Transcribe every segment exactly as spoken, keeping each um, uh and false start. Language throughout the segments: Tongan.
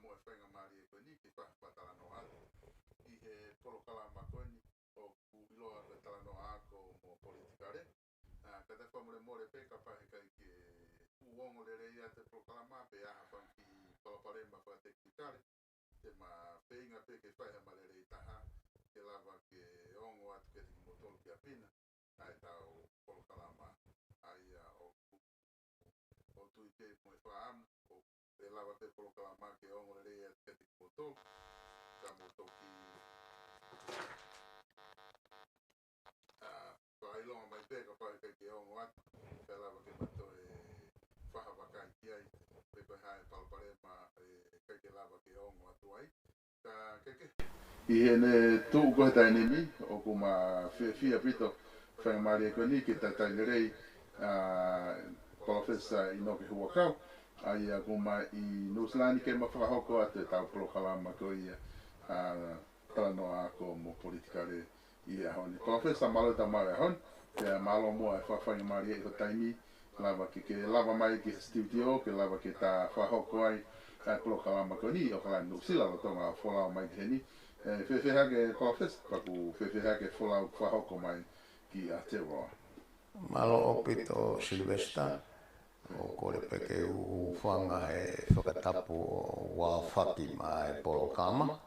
mo e faingamālie ko eni ke fai ha talanoa atu ki he polokalama ko eni ʻoku ʻiloa ko e Talanoa Ako mo Politikale. ʻA, ka te fakamolemole pē kapau he ʻikai ke fuʻu ongo lelei ʻa e polokalama pe ʻa ha fanga kiʻi palopalema fakatekinikale, te ma feinga pē ke fai ha malelei taha ke lava ke ongo atu kiate kimoutolu kia Pina ʻa ʻetau polokalama. ʻA ia ʻoku ou tui pē mo e fakaʻamu ʻoku lava pē polokalama ke ongo lelei atu kiate kimoutolu, ka mou toki, ʻa, fakaʻilonga mai pē kapau he ʻikai ke ongo atu, kae lava ke ma toe fai ha vakai ki ai pe ko e hā e palopalema ʻe ʻikai ke lava ke ongo atu ai. Ka ke ke. ʻI heʻene tuʻu ko ē he taimi ni, ʻoku ma fiefia ʻaupito he faingamālie ko eni ke talitali lelei ʻa Palōfesa ʻInoke Huʻakau, ʻa ia ʻoku ma ʻi Nuʻusila ni ke ma fakahoko atu ʻetau polokalama ko ia ʻa Talanoa Ako mo Politikale ʻi he ʻaho ni. Palōfesa, mālō e tau maʻu e ʻaho ni, pea mālō muʻa e faingamālie ʻi ho taimi, lava ke ke lava mai ki he studio, ke lava ke ta fakahoko ai ʻa e polokalama ko eni ʻi ʻAokalani, Nuʻusila, lolotonga hoʻo folau mai ki heni. ʻE, fēfē hake Palōfesa, pea ʻoku fēfē hake e folau ʻoku fakahoko mai ki Aotearoa? Mālō ʻaupito Sylvester, ʻoku ou kole pē ke u hūfanga he fakatapu ʻo e fakamaʻu e polokalama,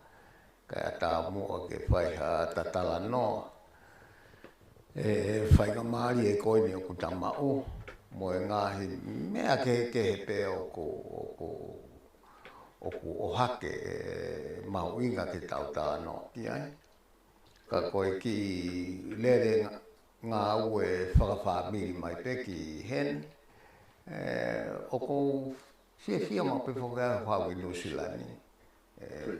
kae ʻatā muʻa ke fai ha talanoa ʻi he faingamālie ko eni ʻoku ta maʻu, mo e ngaahi meʻa kehekehe pē ʻoku, ʻoku, ʻoku ʻohake ʻe mahuʻinga ke tau talanoa ki ai. Ka ko e kiʻi lele ngā-, ngāue fakafāmili mai pē ki heni, ʻe, ʻoku ou fiefia maʻu pē foki au ʻi Nuʻusila ni. ʻE,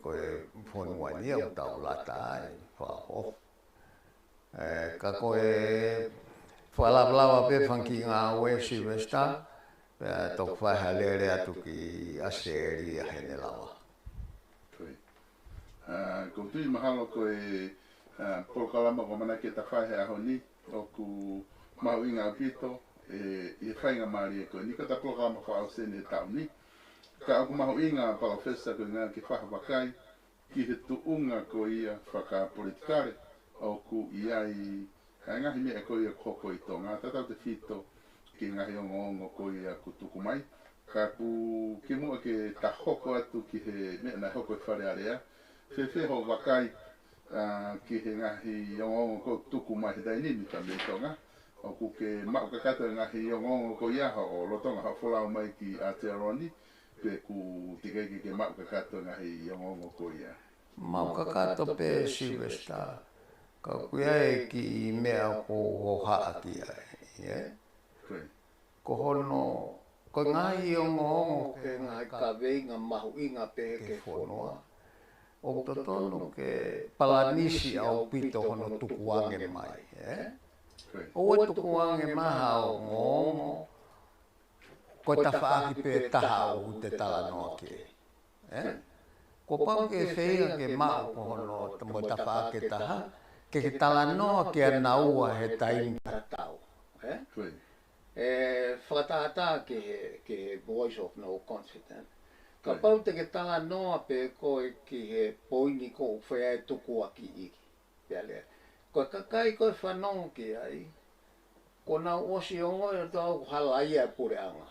ko e fonua ni ʻoku tau lata ai, fakaʻofoʻofa. ʻE, ka ko e fakalavalava pē fanga kiʻi ngāue Sylvester, pea toki fai ha lele atu ki ʻAseli ʻa ʻene lava. Ko ia. ʻA, ʻoku ou tui mahalo ko e, ʻa, polokalama ʻoku ʻamanaki ke ta fai he ʻaho ni, ʻoku mahuʻinga ʻaupito, ʻe, ʻi he faingamālie ko eni, ko ʻeta polokalama fakaʻosi eni he taʻu ni. Ka ʻoku mahuʻinga Palōfesa ko e ʻuhinga ke fai ha vakai ki he tuʻunga ko ia fakapolitikale ʻoku ʻi ai ʻa e ngaahi meʻa ko ia ʻoku hoko ʻi Tonga, tautautefito ki he ngaahi ongoongo ko ia ʻoku tuku mai. Ka ʻoku kimuʻa ke ta hoko atu ki he meʻa naʻe hoko ʻi Fale Alea, fēfē hoʻo vakai, ʻa, ki he ngaahi ongoongo ʻoku tuku mai he taimi ni mei Tonga? ʻOku ke maʻu kakato e ngaahi ongoongo ko ia ʻi hoʻo lolotonga hoʻo folau mai ki Aotearoa ni, pe ʻoku teʻeki ke ke maʻu kakato e ngaahi ongoongo ko ia? Maʻu kakato pē Sylvester, ka ʻoku ʻi ai e kiʻi meʻa ʻoku ou hohaʻa ki ai, ē? Ko ia. Ko hono, ko e ngaahi ongoongo ki he ngaahi kaveinga mahuʻinga pē ki he fonua, ʻoku totonu ke palanisi ʻaupito hono tukuange mai, ē? Ko ia. ʻOua ʻe tukuange mai ha ongoongo ko e tafaʻaki pē taha ʻoku te talanoa ki ai, ē? Kuo pau ke feinga ke maʻu ko hono, mo e tafaʻaki taha, ke ke talanoa kia naua he taimi tatau, ē? Ko ia. ʻE fakatātā ki he, ki he Voice of No Confidence. Ko ia. Kapau te ke talanoa pē koe ki he poini ʻoku fai ai e tukuakiʻi, pea lea, ko e kakai ʻoku ke fanongo ki ai, kuo nau ʻosi ongoʻi ʻe nautolu ʻoku halaia e puleʻanga.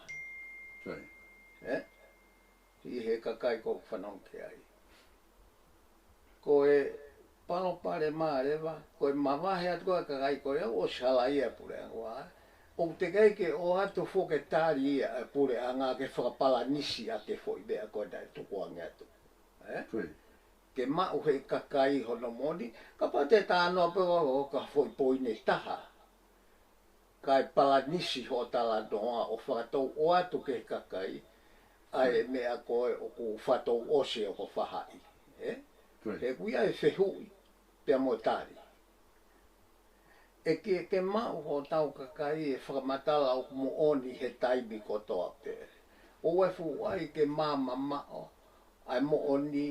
Ko ia. Ē? ʻI he kakai ʻoku ke fanongo ki ai. Ko e palopalema leva, ko e mavahe atu ko ē ʻa e kakai ko ia ʻoku ʻosi halaia e puleʻanga, ʻoku teʻeki ai ke ʻoatu foki e tali ia ʻa e puleʻanga ke fakapalanisi ʻaki e foʻi meʻa ko ē naʻe tukuange atu. Ē? Ko ia. Ke maʻu ʻe he kakai hono moʻoni, kapau te ta talanoa pē ʻo, ʻo ka foʻi poini ʻe taha, kae palanisi hoʻo talanoa ʻo fakatau ʻoatu ki he kakai ʻa e meʻa ko ē ʻoku fakatau ʻosi ʻo ko fahaʻi, ē? Ko ia. He ʻoku ʻi ai e fehuʻi pea mo e tali. ʻE ke, ke maʻu hotau kakai e fakamatala ʻoku moʻoni he taimi kotoa pē. ʻOua ʻe fuʻu ʻai ke mamaʻo ʻa e moʻoni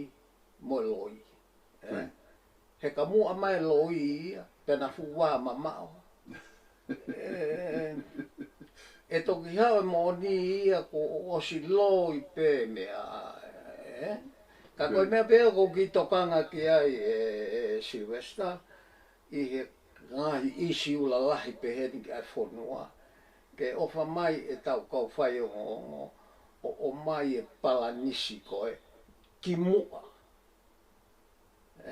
mo e loi. Ē? Ko ia. He ka muʻa mai e loi ia, pea na fuʻu vā mamaʻo. ʻE, ʻe toki haʻu e moʻoni ia kuo ʻosi loi pē meʻa, Ē? Ka ko e meʻa pē ʻoku ou kiʻi tokanga ki ai ē, ē Sylvester, ʻi he ngaahi ʻīsiu lalahi pehē ni ki he fonua, ke ʻofa mai ʻetau kau faiongoongo ʻo ʻomai e palanisi ko ē ki muʻa.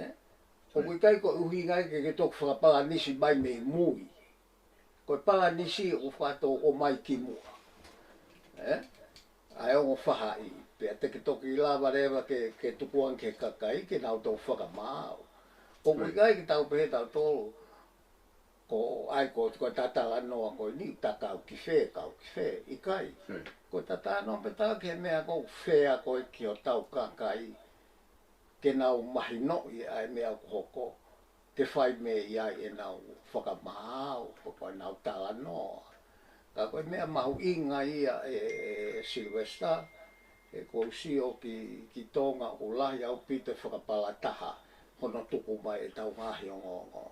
Ē? ʻOku ʻikai ko e ʻuhinga ia ke ke toki fakapalanisi mai mei mui. Ko e palanisi ʻoku fakatou ʻomai ki muʻa. Ē? ʻA e ongo fahaʻi, pea te ke toki lava leva ke, ke tukuange ki he kakai ke nau toki fakamaau. ʻOku ʻikai ke tau pehē tautolu, ko ai ko, ko e talanoa ko eni, ta kau ki fē, kau ki fē, ʻikai. Ko e talanoa pē ʻetau ki he meʻa ʻoku fēfē ko ē ki hotau kakai, ke nau mahinoʻi ʻa e meʻa ʻoku hoko, ke fai mei ai ʻenau fakamaau, pe ko ʻenau talanoa. Ka ko e meʻa mahuʻinga ia ē, ē Sylvester, ʻoku ou sio ki, ki Tonga ʻoku lahi ʻaupito e fakapalataha hono tuku mai ʻetau ngaahi ongoongo.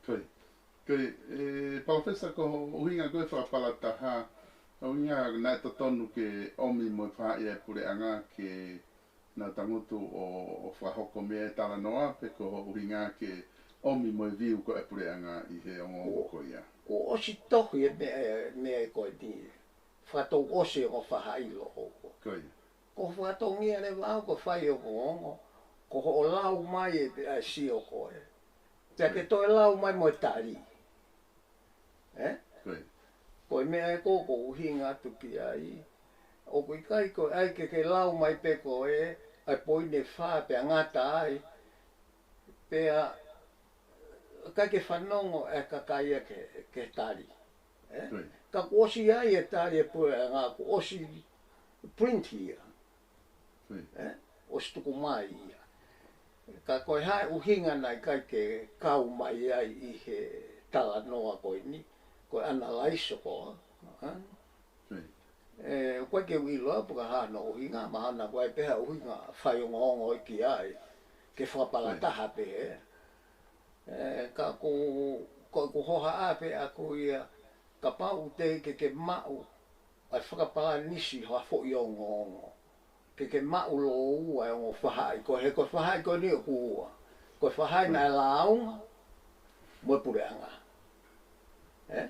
Ko ia, ko ia, ē, Palōfesa, ko e ʻuhinga ko e fakapalataha, ʻuhinga naʻe totonu ke ʻomi mo e fahaʻi ʻa e puleʻanga ke nau tangutu ʻo, ʻo fakahoko mei ai e talanoa, pe ko e ʻuhinga ke ʻomi mo e viu ko ē ʻa e puleʻanga ʻi he ongoongo ko ia. Kuo ʻosi tohi e meʻa, meʻa ko eni. Fakatou ʻosi e ongo fahaʻi lōua. Ko ia. Ko e fakatongia leva ʻaʻau ko e faiongoongo, ko hoʻo lau mai e pē ʻa e sio ko ē. Pea ke toe lau mai mo e tali. Ē? Ko ia. Ko e meʻa ē ʻoku ou ʻuhinga atu ki ai. ʻOku ʻikai ko e ʻai ke ke lau mai pē ko ē, ʻa e poini ʻe fā pea ngata ai. Pea ʻikai ke fanongo e kakai ia ki he, ki he tali. Ē? Ko ia. Ka kuo ʻosi ʻai e tali ʻa e puleʻanga, kuo ʻosi print ia. Ko ia. Ē? ʻOsi tuku mai ia. Ka ko e hā e ʻuhinga naʻe ʻikai ke kau mai ai ʻi he talanoa ko eni, ko e analaiso ko ē, ē? Ko ia. Ē, ʻoku ʻikai ke u ʻilo pe ko e hā hono ʻuhinga, mahalo naʻa ʻoku ʻi ai pē ha ʻuhinga faiongoongo ia ki ai, ke fakapalataha pehē. Ē, ka ʻoku, ko, ʻoku hohaʻa pē ʻaʻaku ia, kapau ʻoku teʻeki ke ke maʻu ʻa e fakapalanisi ha foʻi ongoongo, ke ke maʻu lōua e ongo fahaʻi, ko e hā ko e fahaʻi ko eni ʻoku ua. Ko e fahaʻi naʻe lāunga mo e puleʻanga. Ē?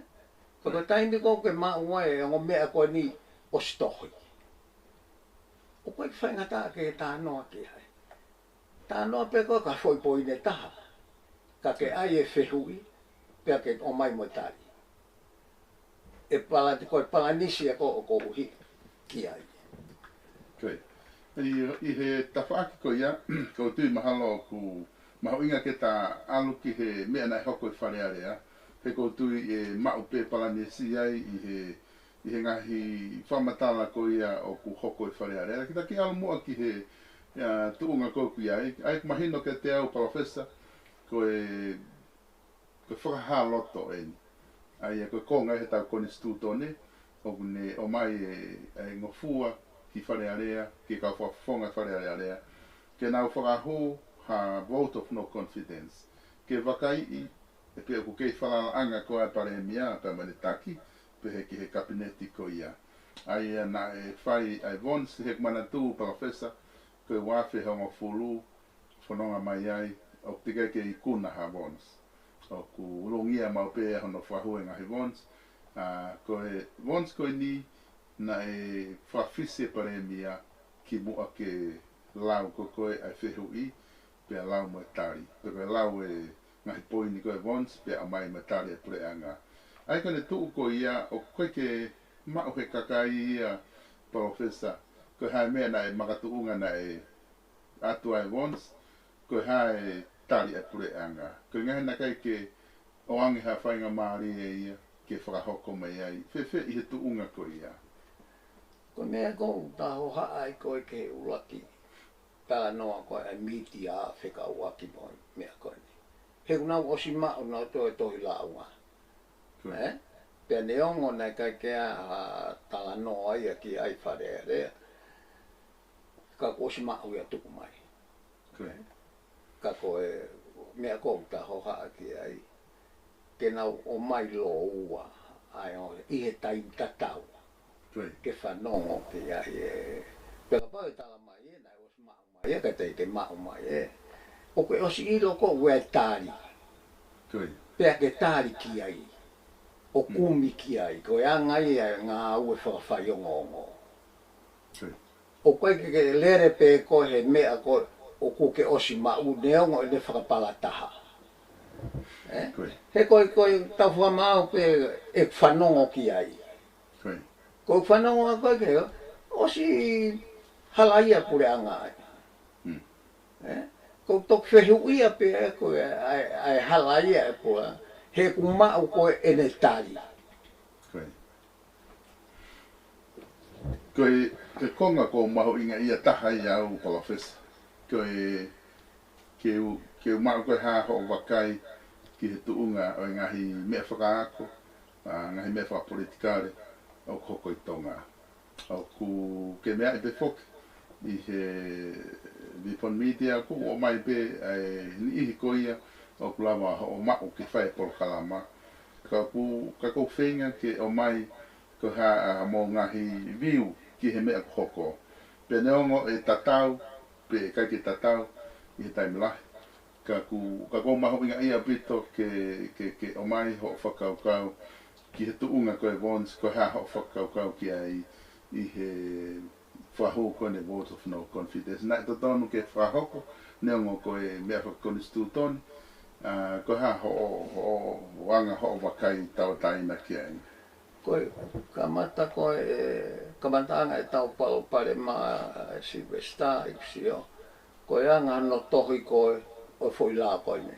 Ko e taimi ko ē ʻoku ke maʻu ai e ongo meʻa ko eni ʻosi tohi, ʻoku ʻikai ke faingataʻa ke talanoa ki ai. Talanoa pē ko ē ki ha foʻi poini ʻe taha. Ka ke ʻai e fehuʻi, pea ke ʻomai mo e tali. ʻE pala-, ko e palanisi ē ʻoku ou, ʻoku ou ʻuhinga ki ai. Ko ia. ʻI, ʻi he tafaʻaki ko ia, ʻoku ou tui mahalo ʻoku mahuʻinga ke ta ʻalu ki he meʻa naʻe hoko ʻi Fale Alea, he ʻoku ou tui ʻe maʻu pē palanisi ai ʻi he, ʻi he ngaahi fakamatala ko ia ʻoku hoko ʻi Fale Alea. Kita ke ʻalu muʻa ki he, ʻa, tuʻunga ko ē ʻoku ʻi ai, ʻa ia ʻoku mahino kiate au, Palōfesa, ko e ko e fakahā loto eni. ʻA ia ko e konga ʻi heʻetau konisitūtone, ʻoku ne ʻomai e, e ngofua ki Fale Alea, ki he kau fakafofonga Fale Alea, ke nau fakahū ha vote of no confidence. Ke vakaiʻi, ē, pe ʻoku kei falalaʻanga koā e palēmia, pea mo ʻene taki, pehē ki he kapineti ko ia. ʻA ia naʻe fai ʻa e vones, he ʻoku manatu, Palōfesa, ko e ua afe hongofulu, fononga mai ai, ʻoku teʻeki ke ikuna ha vones. ʻOku ʻulungia maʻu pē hono fakahū e ngaahi vones. ʻA, ko e vones ko eni naʻe fakafisi e palēmia kimuʻa ke lau ko ē ʻa e fehuʻi, pea lau mo e tali. Pea ko e lau e ngaahi poini ko ē ʻa e vones, pea ʻomai mo e tali ʻa e puleʻanga. ʻA ia ko ʻene tuʻu ko ia, ʻoku ʻikai ke maʻu ʻe he kakai ia, Palōfesa, ko e hā e meʻa naʻe makatuʻunga naʻe ʻatu ai e vones, ko e hā e tali ʻa e puleʻanga. Ko e ngaahi naʻe ʻikai ke ʻoange ha faingamālie ia ke fakahoko mai ai. Fēfē ʻi he tuʻunga ko ia? Ko e meʻa ʻoku ou tau hohaʻa ai ko ē ki he ʻuluaki talanoa ko ē ʻa e mītia fekauʻaki mo e meʻa ko eni. He ʻoku nau ʻosi maʻu nautolu e tohi lāunga. Ko ia. Ē? Pea neongo naʻe ʻikai ke ʻi ai ha talanoa ia ki ai Fale Alea, ka kuo ʻosi maʻu ia tuku mai. Ko ia. Ka ko e meʻa ʻoku ou tau hohaʻa ki ai, ke nau ʻomai lōua ʻa e ongo ʻi he taimi tatau. Ko ia. Ke fanongo ki ai ē. Pea kapau ʻe tala mai ē, naʻe Ia ka te ke maʻu mai ē. ʻOku ke ʻosi ʻilo ko ē ʻa e tali. Pea ke tali ki ai. ʻO kumi ki ai. Ko e anga ia ʻa e ngāue fakafaiongoongo. ʻOku ʻikai ke ke lele pē ko ē he meʻa ko ē ʻoku ke ʻosi maʻu neongo ʻene fakapalataha. He ko e, ko e tau fakamaau pē ʻeku fanongo ki ai. Ko e fanongo ʻa koe ke ʻosi halaia puleʻanga ai. Ko e toki fehuʻia pē ʻe koe ʻa e, ʻa e halaia ʻa e puleʻanga. He ʻoku maʻu ko ē ʻene tali. Ko e, ko e konga ʻoku mahuʻinga ia taha ia au, Palōfesa. Ko e, ke u, ke u maʻu ko e hā hoʻo vakai ki he tuʻunga ʻo e ngaahi meʻa fakaako, ʻa, ngaahi meʻa fakapolitikale ʻoku hoko ʻi Tonga. ʻOku ke meaʻi pē foki ʻi he Vipon Media ʻoku ʻomai pē ʻa e niʻihi ko ia ʻoku lava hoʻo maʻu ke fai e polokalama. Ka ʻoku, ka ʻoku ou feinga ke ʻomai ko e hā ʻa mo ngaahi view ki he meʻa ʻoku hoko. Pe neongo ʻe tatau, pe ʻikai ke tatau ʻi he taimi lahi. Ka ʻoku, ka ʻoku mahuʻinga ia ʻaupito ke, ke, ke ʻomai hoʻo fakakaukau ki he tuʻunga ko e Vons, ko e hā hoʻo fakakaukau ki ai ʻi he fakahū ko eni vote of no confidence. Naʻe totonu ke fakahoko, neongo ko e meʻa fakakonisitūtone, ʻa, ko e hā hoʻo, hoʻo anga hoʻo vakai tauʻatāina ki ai. Ko e kamata ko e, kamataʻanga ʻetau palopalema, Silivesitā, ʻeku sio. Ko e anga hono tohi ko ē ʻo e foʻi lao ko eni.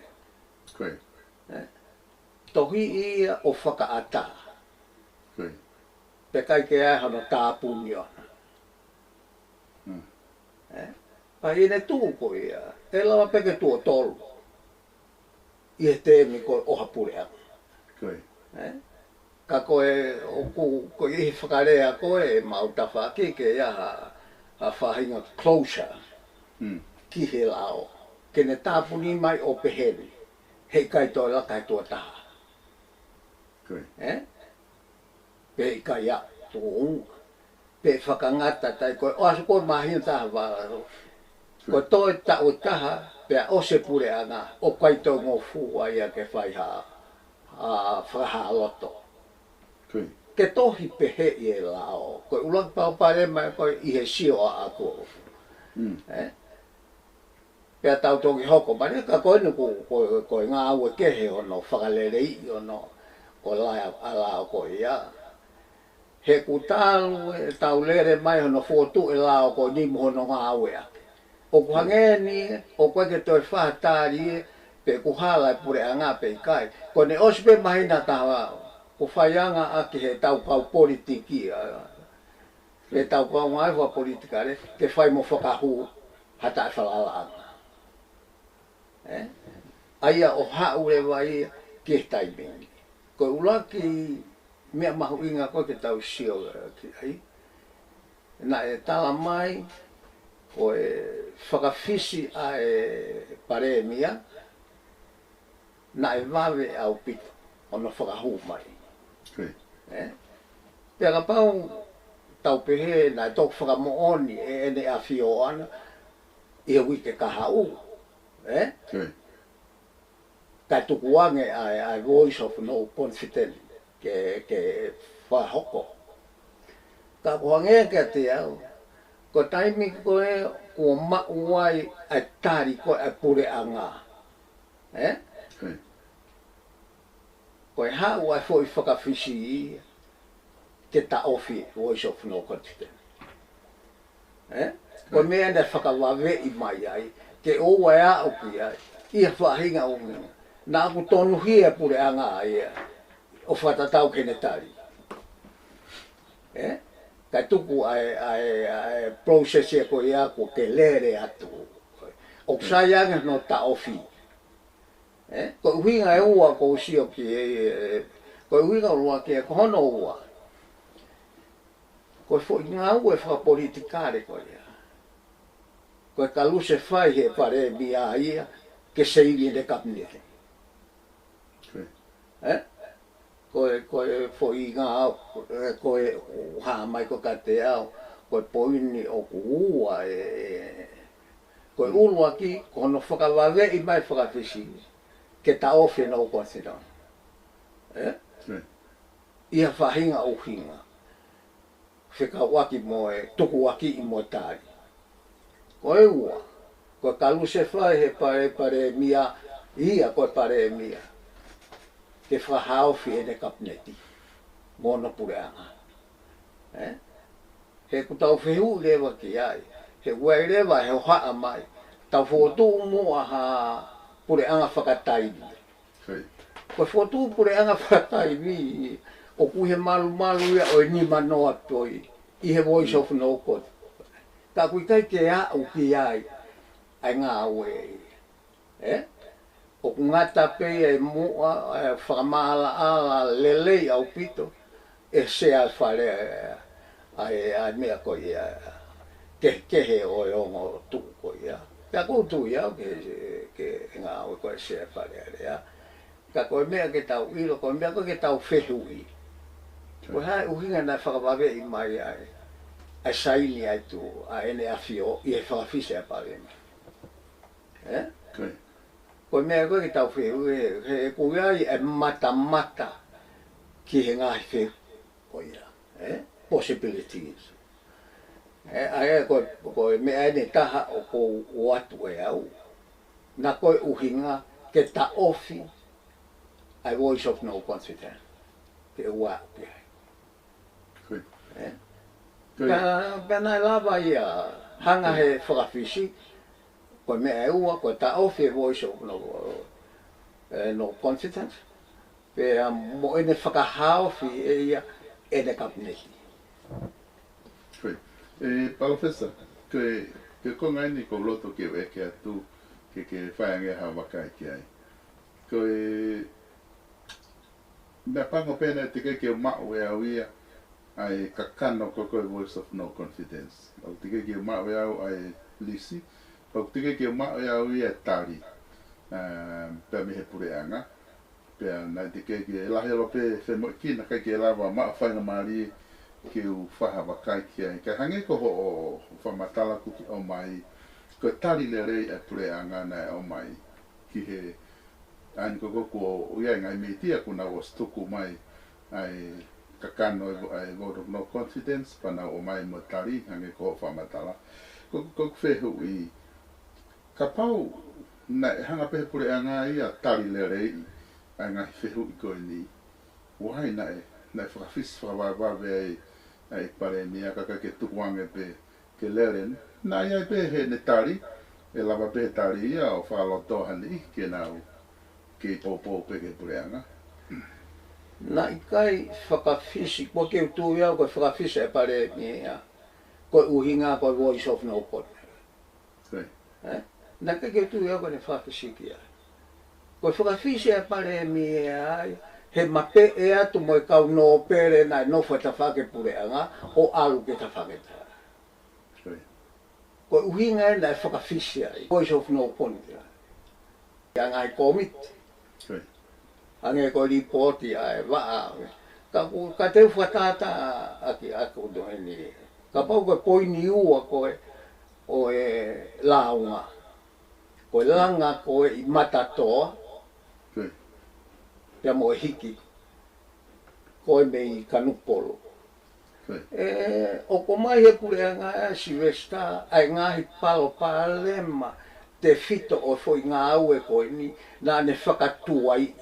Tohi ia ʻo fakaʻatā. Pe ʻikai ke ʻi ai hano tāpuni ʻona. Pea ʻi heʻene tuʻu ko ia, ʻe lava pē ke tuʻo tolu ʻi he teemi ko ē ʻo ha puleʻanga. Ka ko e, ʻoku, ko e ʻi he fakalea ko ē ʻemau tafaʻaki ke ʻi ai ha, ha faʻahinga closure ki he lao. Ke ne tāpuni mai ʻo pehē ni, he ʻikai toe laka he tuʻo taha. Pe ʻikai aʻu tuʻo ua. Pe fakangata tai ko e ʻosi ko e māhina taha vala. Ko e toe taʻu ʻe taha, pea ʻosi e puleʻanga, ʻoku ʻikai toe ngofua ia ke fai ha, ha fakahā loto. Ke tohi pehē ʻi he lao, ko e ʻuluaki palopalema ko ē ʻi he sio ʻaʻaku. Pea tau toki hoko mai, ka ko eni ko, ko, ko e ngāue kehe hono fakaleleiʻi hono, ko e lao, ʻa e lao ko ia. He ʻoku talu ʻetau lele mai hono fokotuʻu e lao ko eni mo hono ngāue ʻaki. ʻOku hangē ni, ʻoku ʻikai ke toe fai ha tali, pe ʻoku hala e puleʻanga pe ʻikai. Ko ʻene ʻosi pē māhina taha, ʻoku faiangaʻaki heʻetau kau politiki, ʻa, heʻetau kau ngāue fakapolitikale, ke fai mo fakahū ha taʻefalalaʻanga. ʻA ia ʻo haʻu leva ia ki he taimi ni. Ko e ʻuluaki meʻa mahuʻinga ko ē ke tau sio ki ai. Naʻe tala mai, ko e fakafisi ʻa e palēmia, naʻe vave ʻaupito hono fakahū mai. Pea kapau tau pehē naʻe toki fakamoʻoni ʻe ʻEne ʻAfio ʻAna ʻi he uike kahaʻu, ē? Kae tukuange ʻa e, ʻa e voice of no confidence ke, ke fakahoko. Ka ʻoku hangē kiate au, ko e taimi ko ē kuo maʻu ai ʻa e tali ko ē ʻa e puleʻanga. Ē? Ko e haʻu ʻa e foʻi fakafisi ia ke taʻofi voice of no confidence. Ē? Ko e meʻa naʻe fakavaveʻi mai ai, ke ʻoua ʻe aʻu ki ai, ʻi ha faʻahinga ʻuhinga. Naʻa ʻoku tonuhia e puleʻanga ia, ʻo fakatatau ki heʻene tali. Ē? Kae tuku ʻa e, ʻa e, ʻa e process ia ko ia kuo ke lele atu. ʻOku sai ange hono taʻofi. Ē? Ko e ʻuhinga ʻe ua ʻoku ou sio ki ai, ē, ko e ʻuhinga ʻuluaki ia, ko hono ua. Ko e foʻi ngāue fakapolitikale ko ia. Ko e kalu se fai he palēmia ia, ke save ʻene kapineti. Ē? Ko e, ko e foʻi ngā, ē, ko e hā mai ko kiate au, ko e poini ʻoku ua ē, ē, Ko e ʻuluaki, ko hono fakavaveʻi mai fakafisi ke taʻofi e no confidence. Ē? ʻI ha faʻahinga ʻuhinga fekauʻaki mo e tukuakiʻi mo e tali. Ko e ua, ko e kalusefai he pale, palēmia, ia ko e palēmia, ke fakahaofi ʻene kapineti mo hono puleʻanga. Ē? He ʻoku tau fehuʻi leva ki ai. He ʻoku ʻi ai leva he hohaʻa mai, tau fokotuʻu muʻa ha puleʻanga fakataimi. Ko e fokotuʻu puleʻanga fakataimi, ʻoku ʻi he malumalu ia ʻo e nimanoa pē ʻi he Voice of No Confidence. Ka ʻoku ʻikai ke aʻu ki ai ʻa e ngāue ia. Ē? ʻOku ngata pē ia ʻi muʻa, ʻe fakamaʻalaʻala lelei ʻaupito ʻe Sea Fale ʻa e, ʻa e meʻa ko ia, kehekehe ʻo e ongo tuʻu ko ia. Pea ʻoku ou tui au ke, ke ngāue ko ē ʻa Sea Fale ʻa lea. Ka ko e meʻa ke tau ʻilo, ko e meʻa ko ē ke tau fehuʻi, ko e hā e ʻuhinga naʻe fakavaveʻi mai ai ʻa e saini ʻa e tuʻu ʻa ʻEne ʻAfio ʻi he fakafisi ʻa e palēmia. Ē? Ko e meʻa ko ē ke tau fehuʻi, he, he ʻoku ʻi ai e matamata ki he ngaahi fehuʻi ko ia, ē? Possibilities. Ē, ʻa ia ko, ko e meʻa ʻeni ʻe taha ʻoku ou ʻoatu ʻe au, naʻa ko e ʻuhinga ke taʻofi ʻa e Voice of No Confidence. Ke ʻoua ʻe ʻi ai. Ē? Ka pea naʻe lava ia hanga he fakafisi, ko e meʻa ʻe ua, ko e taʻofi e Voice of No, ē, No Confidence, pea mo ʻene fakahaofi ʻe ia ʻene kapineti. Ko ia. Ē, Palōfesa, ko e, ko e konga ʻeni ʻoku ou loto ke u ʻeke atu, ke, ke fai ange ha vakai ki ai. Ko e meʻa pango pē naʻe teʻeki ke u maʻu ʻe au ia, ʻa e kakano ko ē ko e Voice of No Confidence. ʻOku teʻeki ke u maʻu ʻe au ʻa e lisi, ʻoku teʻeki ke u maʻu ʻe au ia e tali, ā, pea mei he puleʻanga. Pea naʻe teʻeki ke, lahi ʻaupito e femoʻuekina, ʻikai ke lava maʻu faingamālie ke u fai ha vakai ki ai. Ka hangē ko hoʻo fakamatala kuo ke ʻomai, ko e tali lelei ʻa e puleʻanga naʻe ʻomai ki he ʻaho ni ko ē kuo ʻi ai e ngaahi mītia kuo nau ʻosi tuku mai ʻa e kakano ʻa e, ʻa e vote of no confidence, pea nau ʻomai mo e tali, hangē ko hoʻo fakamatala. Ko, ko ʻeku fehuʻi, kapau naʻe hanga pē he puleʻanga ia ʻo tali lelei ʻa e ngaahi fehuʻi ko eni, ʻoku ʻi ai naʻe, naʻe fakafisi fakavavevave ai ʻa e palēmia ka ʻikai ke tukuange pē ke lele. Naʻe ʻi ai pē heʻene tali, ʻe lava pē he tali ia ʻo fakalotoa ha niʻihi ke nau kei poupou pē ki he puleʻanga. Naʻe ʻikai fakafisi, ʻoku ou tui au ko e fakafisi ʻa e palēmia, ko e ʻuhinga ko e Voice of No Confidence. Ko ia. Ē? Naʻe ʻikai ke u tui au ko ʻene fakafisi ki ai. Ko e fakafisi ʻa e palēmia ia, he mapeʻe atu mo e kau nōpele naʻe nofo he tafaʻaki puleʻanga ʻo ʻalu ki he tafaʻaki taha. Ko ia. Ko e ʻuhinga ia naʻe fakafisi ai Voice of No Confidence. ʻI he ngaahi kōmiti. Ko ia. Hangē ko e lipooti ʻa e vaʻa. Ka ʻoku, ka te u fakatātaaʻi ʻaki ʻoku ou tui ʻeni. Kapau ko e poini ua ko ē ʻo e lāunga, ko e langa ko ē ʻi Matatoa, Ko ia. pea mo e hiki ko ē mei Kanokupolu. Ko ia. Ē, ʻoku ʻomai he puleʻanga ʻa Sylvester ʻa e ngaahi palopalema tefito ʻo e foʻi ngāue ko eni naʻa ne fakatuai ai.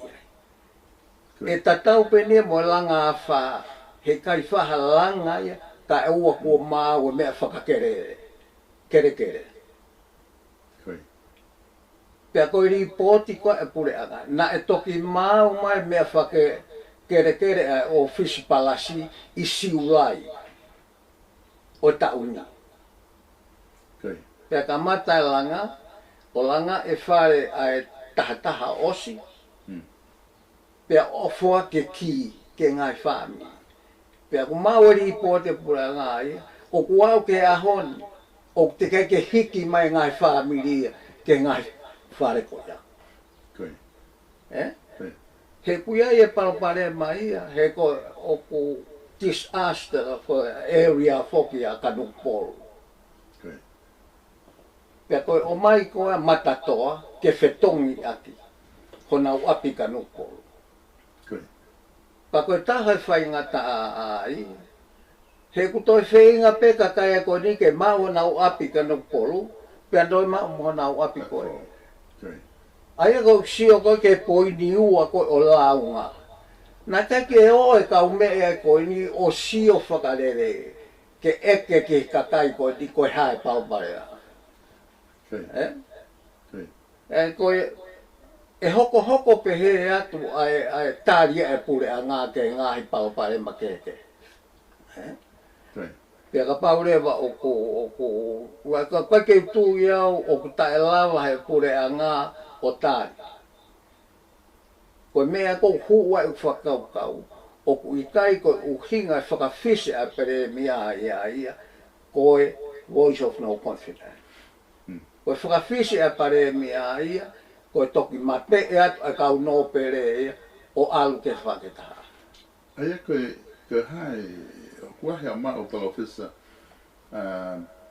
Ko ia. ʻE tatau pē eni ia mo e langa afā, he ʻikai faʻa langa ia, kae ʻoua kuo maau e meʻa fakakele, kelekele. Ko ia. Pea ko e lipooti ko ē ʻa e puleʻanga, naʻe toki maau mai meʻa fakakelekele ʻa e ʻōfisi palasi ʻi Siulai ʻo e taʻu ni. Ko ia. Pea kamata e langa, ʻo langa e fale ʻa e tahataha ʻosi. Hmm. Pea ʻofoʻofa e kī ki he ngaahi fāmili. Pea ʻoku maau e lipooti ʻa e puleʻanga ia, ʻoku aʻu ki he ʻaho ni, ʻoku teʻeki ke hiki mai e ngaahi fāmili ia ki he ngaahi fale ko ia. Ko ia. Ē? Ko ia. He ʻoku ʻi ai e palopalema ia, he ko e ʻoku disaster ko e area foki ʻa Kanokupolu. Ko ia. Pea ko e ʻomai ko ē ʻa Matatoa ke fetongi ʻaki honau ʻapi Kanokupolu. Ko ia. Ka ko e taha e faingataʻa ai, he ʻoku toe feinga pē kakai ko eni ke maʻu honau ʻapi Kanokupolu, pea toe maʻu mo honau ʻapi ko ē. Ko ia. ʻA ia ko e sio ko ē ki he poini ua ko ē ʻo Launga. Naʻe ʻikai ke ō e kau meʻa ko eni ʻo sio fakalelei ke ʻeke ki he kakai ko eni ko e hā e palopalema. Ko ia. Ē? Ko ia. ʻE ko e, ʻe hokohoko pehē atu ʻa e, ʻa e tali ʻa e puleʻanga ki he ngaahi palopalema kehekehe. Ē? Ko ia. Pea kapau leva ʻoku, ʻoku, ʻoku ʻikai ke u tui au ʻoku taʻelava he puleʻanga ʻo tali. Ko e meʻa ʻoku ou hū ai ʻeku fakakaukau, ʻoku ʻikai ko e ʻuhinga e fakafisi ʻa e palēmia ia ia, ko e voice of no confidence. Hmm. Ko e fakafisi ʻa e palēmia ia, ko e toki mapeʻe atu ʻa e kau nōpele ia ʻo ʻalu ki he fakataha. ʻA ia ko e, ko e hā e, ʻoku ʻi ai haʻamau palōfesa, ʻa,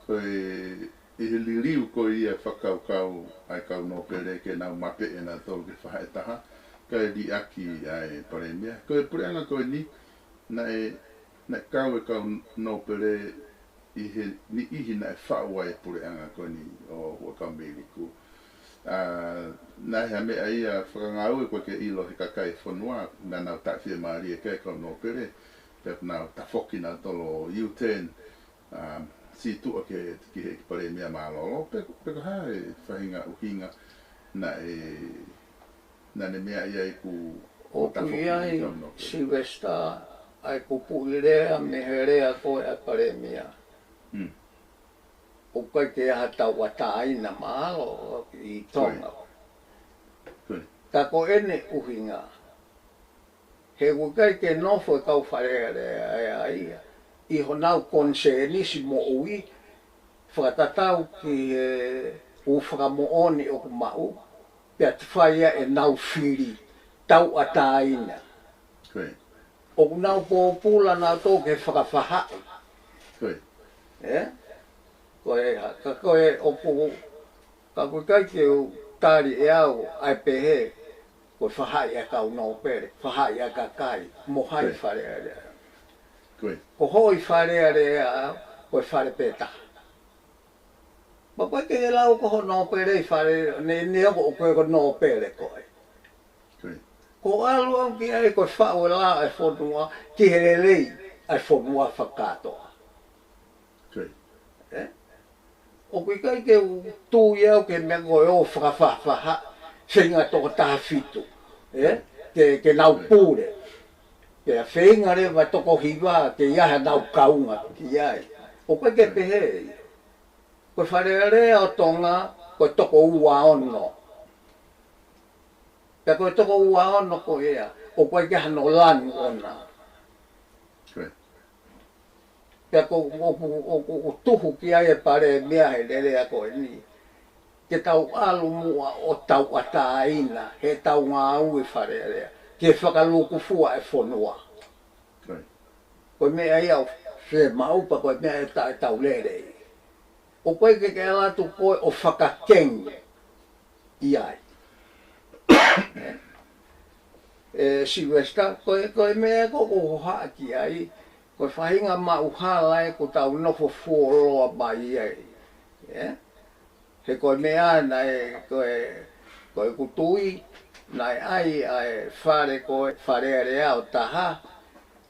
ko e, ʻi he liliu ko ia fakakaukau ʻa e kau nōpele ke nau mapeʻe nautolu ki he faʻahitaha, kae liʻaki ʻa e palēmia. Ko e puleʻanga ko eni, naʻe, naʻe kau e kau nōpele ʻi he niʻihi naʻe faʻu ai e puleʻanga ko eni ʻo Huʻakavameiliku. ʻA, naʻe ʻi ai ha meʻa ia fakangāue ʻoku ʻikai ke ʻilo he kakai e fonua, naʻa nau taʻefiemālie ki ai e kau nōpele, pea nau tafoki nautolu ʻo U-turn, ʻa, sītuʻa ki he, ki he ʻEiki Palēmia mālōlō, pe, pe ko e hā e faʻahinga ʻuhinga naʻe, naʻa ne meaʻi ai ʻoku ʻoku tafoki ʻi ai, e kau nōpele. Sylvester, ʻa e kupuʻi lea mei he lea ko ē ʻa e palēmia. Hmm. ʻOku ʻikai ke ʻi ai ha tauʻatāina mahalo ʻi Tonga. Ko ia. Ko ia. Ka ko ʻene ʻuhinga, he ʻoku ʻikai ke nofo e kau Fale Alea ʻa ia ʻi honau konisēnisi moʻui, fakatatau ki he ʻū fakamoʻoni ʻoku maʻu, pea te fai ai ʻenau fili tauʻatāina. Ko ia. ʻOku nau pōpula nautolu ke fakafaʻahi. Ko ia. Ē? Ko e, ka ko e ʻoku, ka ʻoku ʻikai ke u tali ʻe au ʻa e pehē, ko e faʻahi ʻa e kau nōpele, faʻahi ʻa e kakai, mo hai Ko ia. Fale Alea. Ko ia. Ko hoʻo ʻi Fale Alea, ko e fale pē taha. Pea ʻoku ʻikai ke lau ko hoʻo nōpele ʻi Fale, ne, ne ʻoku, ʻoku ʻikai ko e nōpele koe. Ko ia. Ko e ʻalu au ki ai ko e faʻu e lao ʻa e fonua, ki he lelei ʻa e fonua fakakātoa. Ko ia. Ē? ʻOku ʻikai ke u tui au ki he meʻa ko e ʻo fakafaʻafaʻahi, feinga toko taha fitu. Ē? Ke, ke nau Ko ia. Pule. Pea feinga leva toko hiva, ke ʻi ai hanau kaunga ki ai. ʻOku ʻikai ke Ko ia. Pehē. Ko e Fale Alea ʻo Tonga, ko e toko ua ono. Pea ko e toko ua ono ko ia, ʻoku ʻikai ke hano lanu ʻona. Ko ia. Pea ko, ʻoku, ʻoku, ʻoku tuhu ki ai e palēmia he lea ko eni. Ke tau ʻalu muʻa ʻo tauʻatāina, he tau ngāue Fale Alea. Ke fakalūkufua e fonua. Ko ia. Ko e meʻa ia ʻoku fiemaʻu pea ko e meʻa ia ʻe ta-, ʻe tau lele. ʻOku ʻikai ke ke ʻalu atu koe ʻo fakakengi ʻi ai. Ē, Sylvester, ko e, ko e meʻa ko ē ʻoku ou hohaʻa ki ai, ko e faʻahinga maʻuhala ē ʻoku tau nofo fuoloa mai ai. Ē? He ko e meʻa naʻe, ko e, ko ʻeku tui, naʻe ʻai ʻa e fale ko e Fale Alea ʻo taha,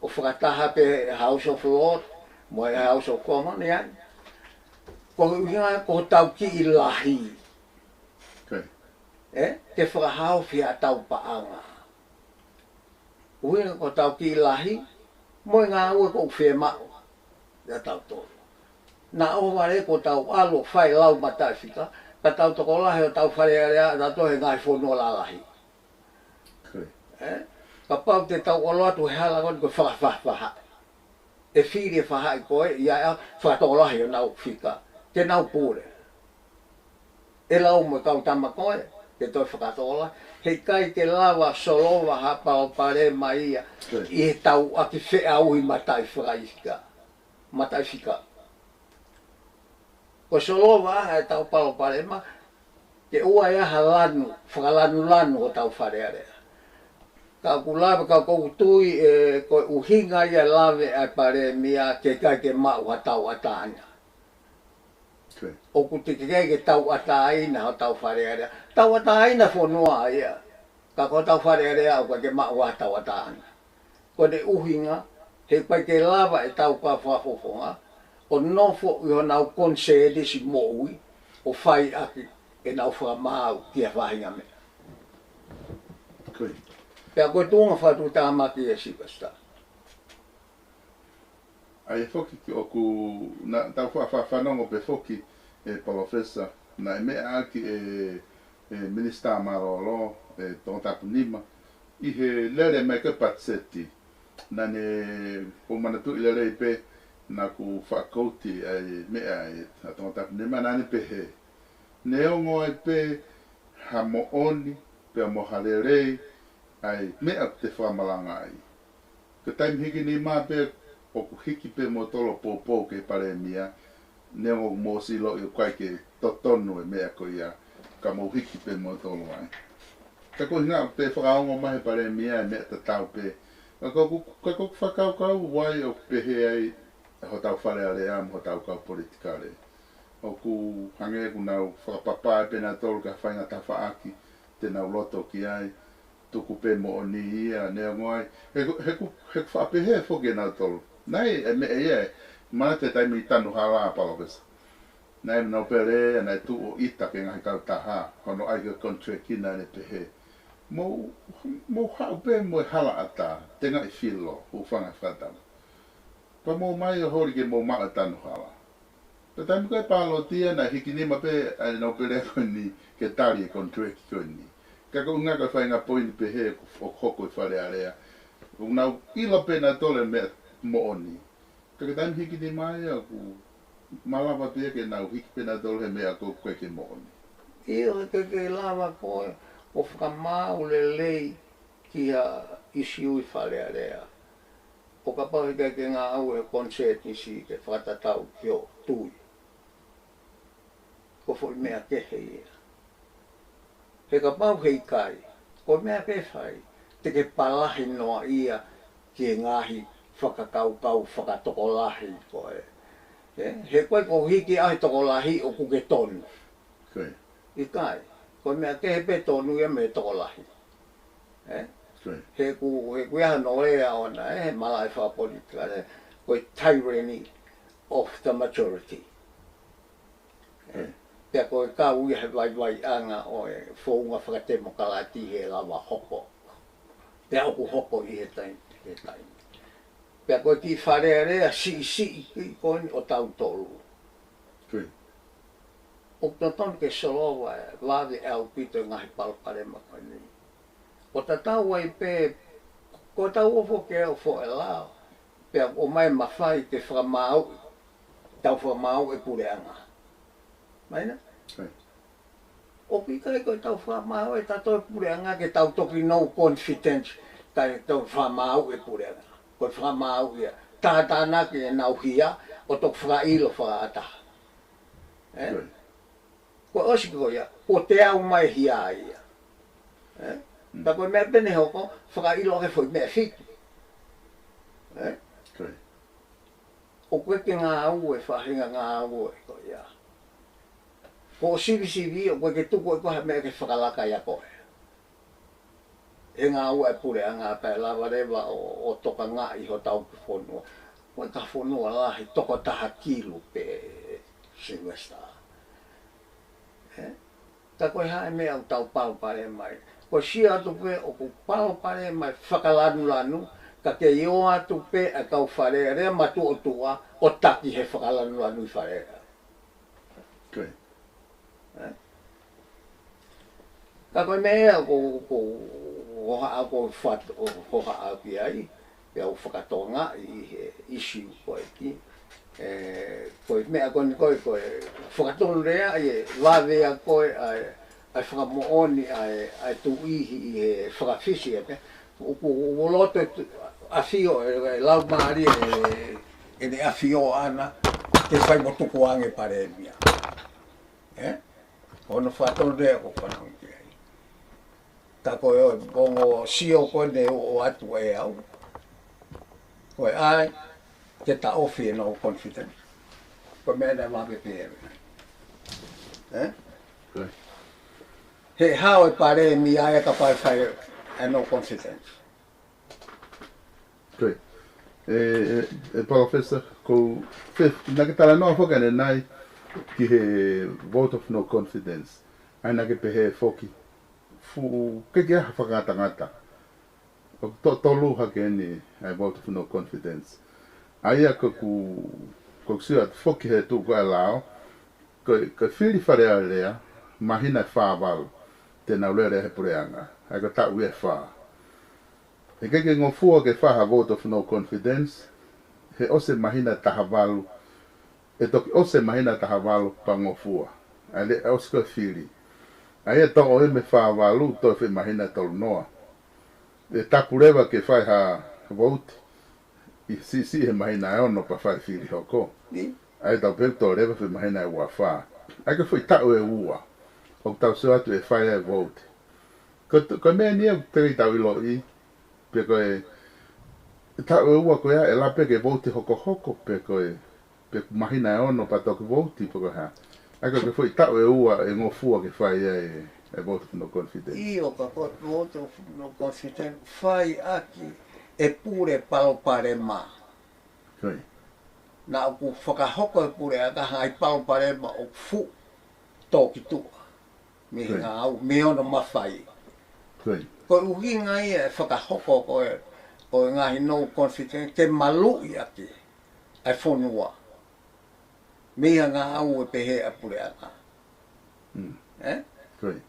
ʻo fakataha pē House of Lords, mo e House of Commons, ʻi ai. Ko e ʻuhinga ko hotau kiʻi lahi. Ko ia. Ē, ke fakahaofi ʻetau paʻanga. ʻUhinga ko hotau kiʻi lahi, mo e ngāue ʻoku fiemaʻu ʻia tautolu. Naʻa ʻohovale ko ʻetau ʻalu ʻo fai lau mataʻifika, ka tau tokolahi ʻo tau Fale Alea ʻa tautolu he ngaahi fonua lalahi. Ko ia. Ē? Kapau te tau ʻalu atu he hala ko eni ko e fakafaʻafaʻahi. ʻE fili e faʻahi ko ē, ʻi ai ʻa e fakatokolahi ʻo nau fika. Ke nau pule. ʻE lau mo e kau tama ko ē, ke toe fakatokolahi. Heʻikai ke lava solova ha palopalema ia, Ko ia. ʻI he tau ʻaki feʻauhi mataʻifika. Mataʻifika. Ko e solova ʻa ʻetau palopalema, ke ʻoua ʻe ʻi ai ha lanu, fakalanulanu hotau Fale Alea. Ka ʻoku lava, ka ʻoku ou tui ʻe, ko e ʻuhinga ia e lave ʻa e Palēmia ke ʻikai ke maʻu ha tauʻatāina. ʻOku teʻeki ke tauʻatāina hotau Fale Alea. Tauʻatāina fonua ia. Ka ko hotau Fale Alea ʻoku ʻikai ke maʻu ha tauʻatāina. Ko e ʻuhinga, he ʻikai ke lava ʻetau kau fakafofonga ʻo nofo ʻi honau konisēnisi moʻui ʻo fai ʻaki ʻenau fakamaau ki ha faʻahinga meʻa. Pea ko e tuʻunga fakatuʻutāmaki ʻe Sylvester. ʻA ia foki ʻoku na tau fa-, fa-, fanongo pē foki ʻe Palōfesa, naʻe meʻa ʻaki ʻe, ʻe Minisitā Mālōlō, ʻe Tongatapu Nima, ʻi he lele mai ko e patiseti. Naʻa ne, ʻoku ou manatuʻi lelei pē, naʻa ku fakakouti ʻa e meʻa ʻe ʻa Tongatapu Nima, naʻa ne pehē, neongo ai pē ha moʻoni, pea mo ha lelei, ʻa e meʻa ʻoku te fakamalangaʻi. Ko e taimi hiki nima pē ʻoku hiki pē moutolu ʻo poupou ki he Palēmia, neongo ʻoku mou ʻosi ʻiloʻi ʻoku ʻikai ke totonu e meʻa ko ia, ka mou hiki pē moutolu ai. Ka ko e ʻuhinga ʻoku te fakaongo mai he Palēmia e meʻa tatau pē. Ka ko ʻeku, ka ko ʻeku fakakaukau ʻoku ʻi ai ʻoku pehē ai hotau Fale Alea mo hotau kau politikale. ʻOku hangē ʻoku nau fakapapau pē nautolu ki ha faʻahinga tafaʻaki te nau loto ki ai, tuku pē moʻoni ia, neongo ai. He, he ʻoku, he ʻoku faʻa pehē foki ʻe nautolu. Naʻe ʻi ai e meʻa ia ʻe, manatu e taimi tanu hala, Palōfesa. Naʻe ʻi ai e nōpele, naʻe tuʻu ʻo ʻita ki he ngaahi kautaha, hono ʻai ke contract, naʻa ne pehē, mou, mou haʻu pē mo e hala ʻatā, tengaʻi filo, hūfanga he fakatau. Pea mou ō mai ʻo holi ke mou maʻu e tanu hala. Pea taimi ko e pāloti ia naʻe hiki nima pē ʻa e nōpele ko eni ke tali e contract ko eni. Ka ko e ʻuhinga ko e faʻahinga poini pehē ʻoku hoko ʻi Fale Alea. ʻOku nau ʻilo pē nautolu e meʻa moʻoni. Ka ko e taimi hiki nima ia ʻoku malava pē ke nau hiki pē nautolu he meʻa ʻoku ʻikai ke moʻoni. ʻIo, he ʻikai ke lava koe ʻo fakamaau lelei ki ha ʻisiū ʻi Fale Alea. ʻO kapau he ʻikai ke ngāue e konisēnisi ke fakatatau ki hoʻo tui. Ko e foʻi meʻa kehe ia. He kapau he ʻikai, ko e meʻa pē fai, te ke palahi noa ia ki he ngaahi fakakaukau fakatokolahi ko ē. Ē, he ko e ko hiki ʻa e tokolahi ʻoku ke tonu. ʻIkai. Ko e meʻa kehe pē tonu ia mei he tokolahi. Ē? He ʻoku, he ʻoku ʻi ai hano lea ʻona, ē, he malaʻe fakapolitikale, ko e tyranny of the majority. Ē? Pea ko e kau ia he vaivaiʻanga ʻo e founga fakatemokalati he lava hoko. Pea ʻoku hoko ʻi he taimi, he taimi. Pea ko e kiʻi Fale Alea siʻisiʻi ko eni ʻo tautolu. ʻOku totonu ke solova e vave ʻaupito e ngaahi palopalema ko eni. ʻO tatau ai pē, ko ʻetau ofo ke ofo e lao, pea ʻomai mafai ke fakamaauʻi, tau fakamaauʻi e puleʻanga. Mahino? ʻOku ʻikai ko ʻetau fakamaau e tatou puleʻanga ke tau toki no confidence, kae tau fakamaauʻi e puleʻanga. Ko e fakamaau ia. Tātānaki ʻenau hia, ʻo toki fakaʻilo fakaʻatā. Ē? Ko e ʻosi ko ia, ko e teau mai hia ia. Ē? Ka ko e meʻa pē ʻe hoko, fakaʻilo ke foʻi meʻa fitu. Ē? ʻOku ʻikai ke ngāue faʻahinga ngāue ko ia. Ko e sivisivi, ʻoku ʻikai ke tuku ʻe koe ha meʻa ke fakalaka ia koe. He ngāue e puleʻanga pea lava leva ʻo, ʻo tokangaʻi hotau fonua. Ko e ka fonua lahi toko taha kilu pē, Sylvester. Ē? Ka ko e hā e meʻa ʻoku tau palopalema ai. Ko e sio atu pē ʻoku palopalema e fakalanulanu, ka ke ō atu pē ʻa e kau Fale Alea matuʻotuʻa ʻo taki he fakalanulanu ʻi Fale Alea. Ē? Ka ko e meʻa ia ʻoku, ʻoku, ʻoku ou hohaʻa, ʻoku ou fat-, ʻoku ou hohaʻa ki ai, pea u fakatokangaʻi he ʻisiū ko ē ki. Ē, ko e meʻa ko eni ko e, ko e fakatonu lea ʻa e vave ʻa ko ē ʻa e, ʻa e fakamoʻoni ʻa e, ʻa e tuʻi ʻi he fakafisi ē pē. ʻOku, ʻoku loto ʻafio, ē, ē, laumālie ē, ʻene ʻafio ʻana, ke fai mo tukuange Palēmia. ʻE? Hono fatonea ko fanau ki ai. Ka ko e ongo sio ko eni ʻoku ʻoatu ʻe au, ko e ʻai ke taʻofi e no confidence. Ko e meʻa naʻe mape pē. ʻE? He hao e palēmia ia kapau ʻe fai e no confidence. Ko e, e, e, e Palōfesa, ko e, naʻa ke talanoa foki ʻanenai ki he vote of no confidence. ʻA ia naʻa ke pehē foki, fuʻu ke ke aha fakangatangata. ʻOku to tolu hake eni ʻa e vote of no confidence. ʻA ia ko ʻeku, ko ʻeku sio atu foki he tuʻu ko ē lao, ko e, ko e fili Fale Alea, māhina ʻe fā valu te nau lele he puleʻanga. ʻA ia ko e taʻu ia ʻe fā. He ʻikai ke ngofua ke fai ha vote of no confidence, he ʻosi e māhina ʻe taha valu, ʻe toki ʻosi e māhina ʻe taha valu pea ngofua. ʻA ia lele ʻosi ko e fili. ʻA ia toʻo ia mei he fā valu, toe fai māhina ʻe tolu noa. ʻE tapu leva ke fai ha vote, ʻi siʻisiʻi he māhina ʻe ono pea fai fili hoko. ʻA ia tau pehē toe leva fai māhina ʻe ua fā. ʻA ia ko e foʻi taʻu ʻe ua ʻoku tau sio atu ʻe fai ai e vote. Ko e, ko e meʻa eni ʻoku teʻeki ai ke tau ʻiloʻi, pe ko e taʻu ʻe ua ko ia ʻe lava pē ke vote hokohoko, pe ko e, pe māhina ʻe ono pea toki vote, pe ko e hā. ʻA ia ko e, ko e foʻi taʻu ʻe ua ʻe ngofua ke fai ai e, e vote of no confidence. ʻIo, ka ko e vote of no confidence, fai ʻaki e pule palopalema. Ko ia. Naʻa ʻoku fakahoko e puleʻanga ha ngaahi palopalema ʻoku fuʻu tō ki tuʻa mei he ngāue, mei hono mafai. Ko ia. Ko e ʻuhinga ia e fakahoko ko ē ʻo e ngaahi no confidence ke maluʻi ʻaki ʻa e fonua mei ha ngāue pehē ʻa e puleʻanga. ʻE? Ko ia.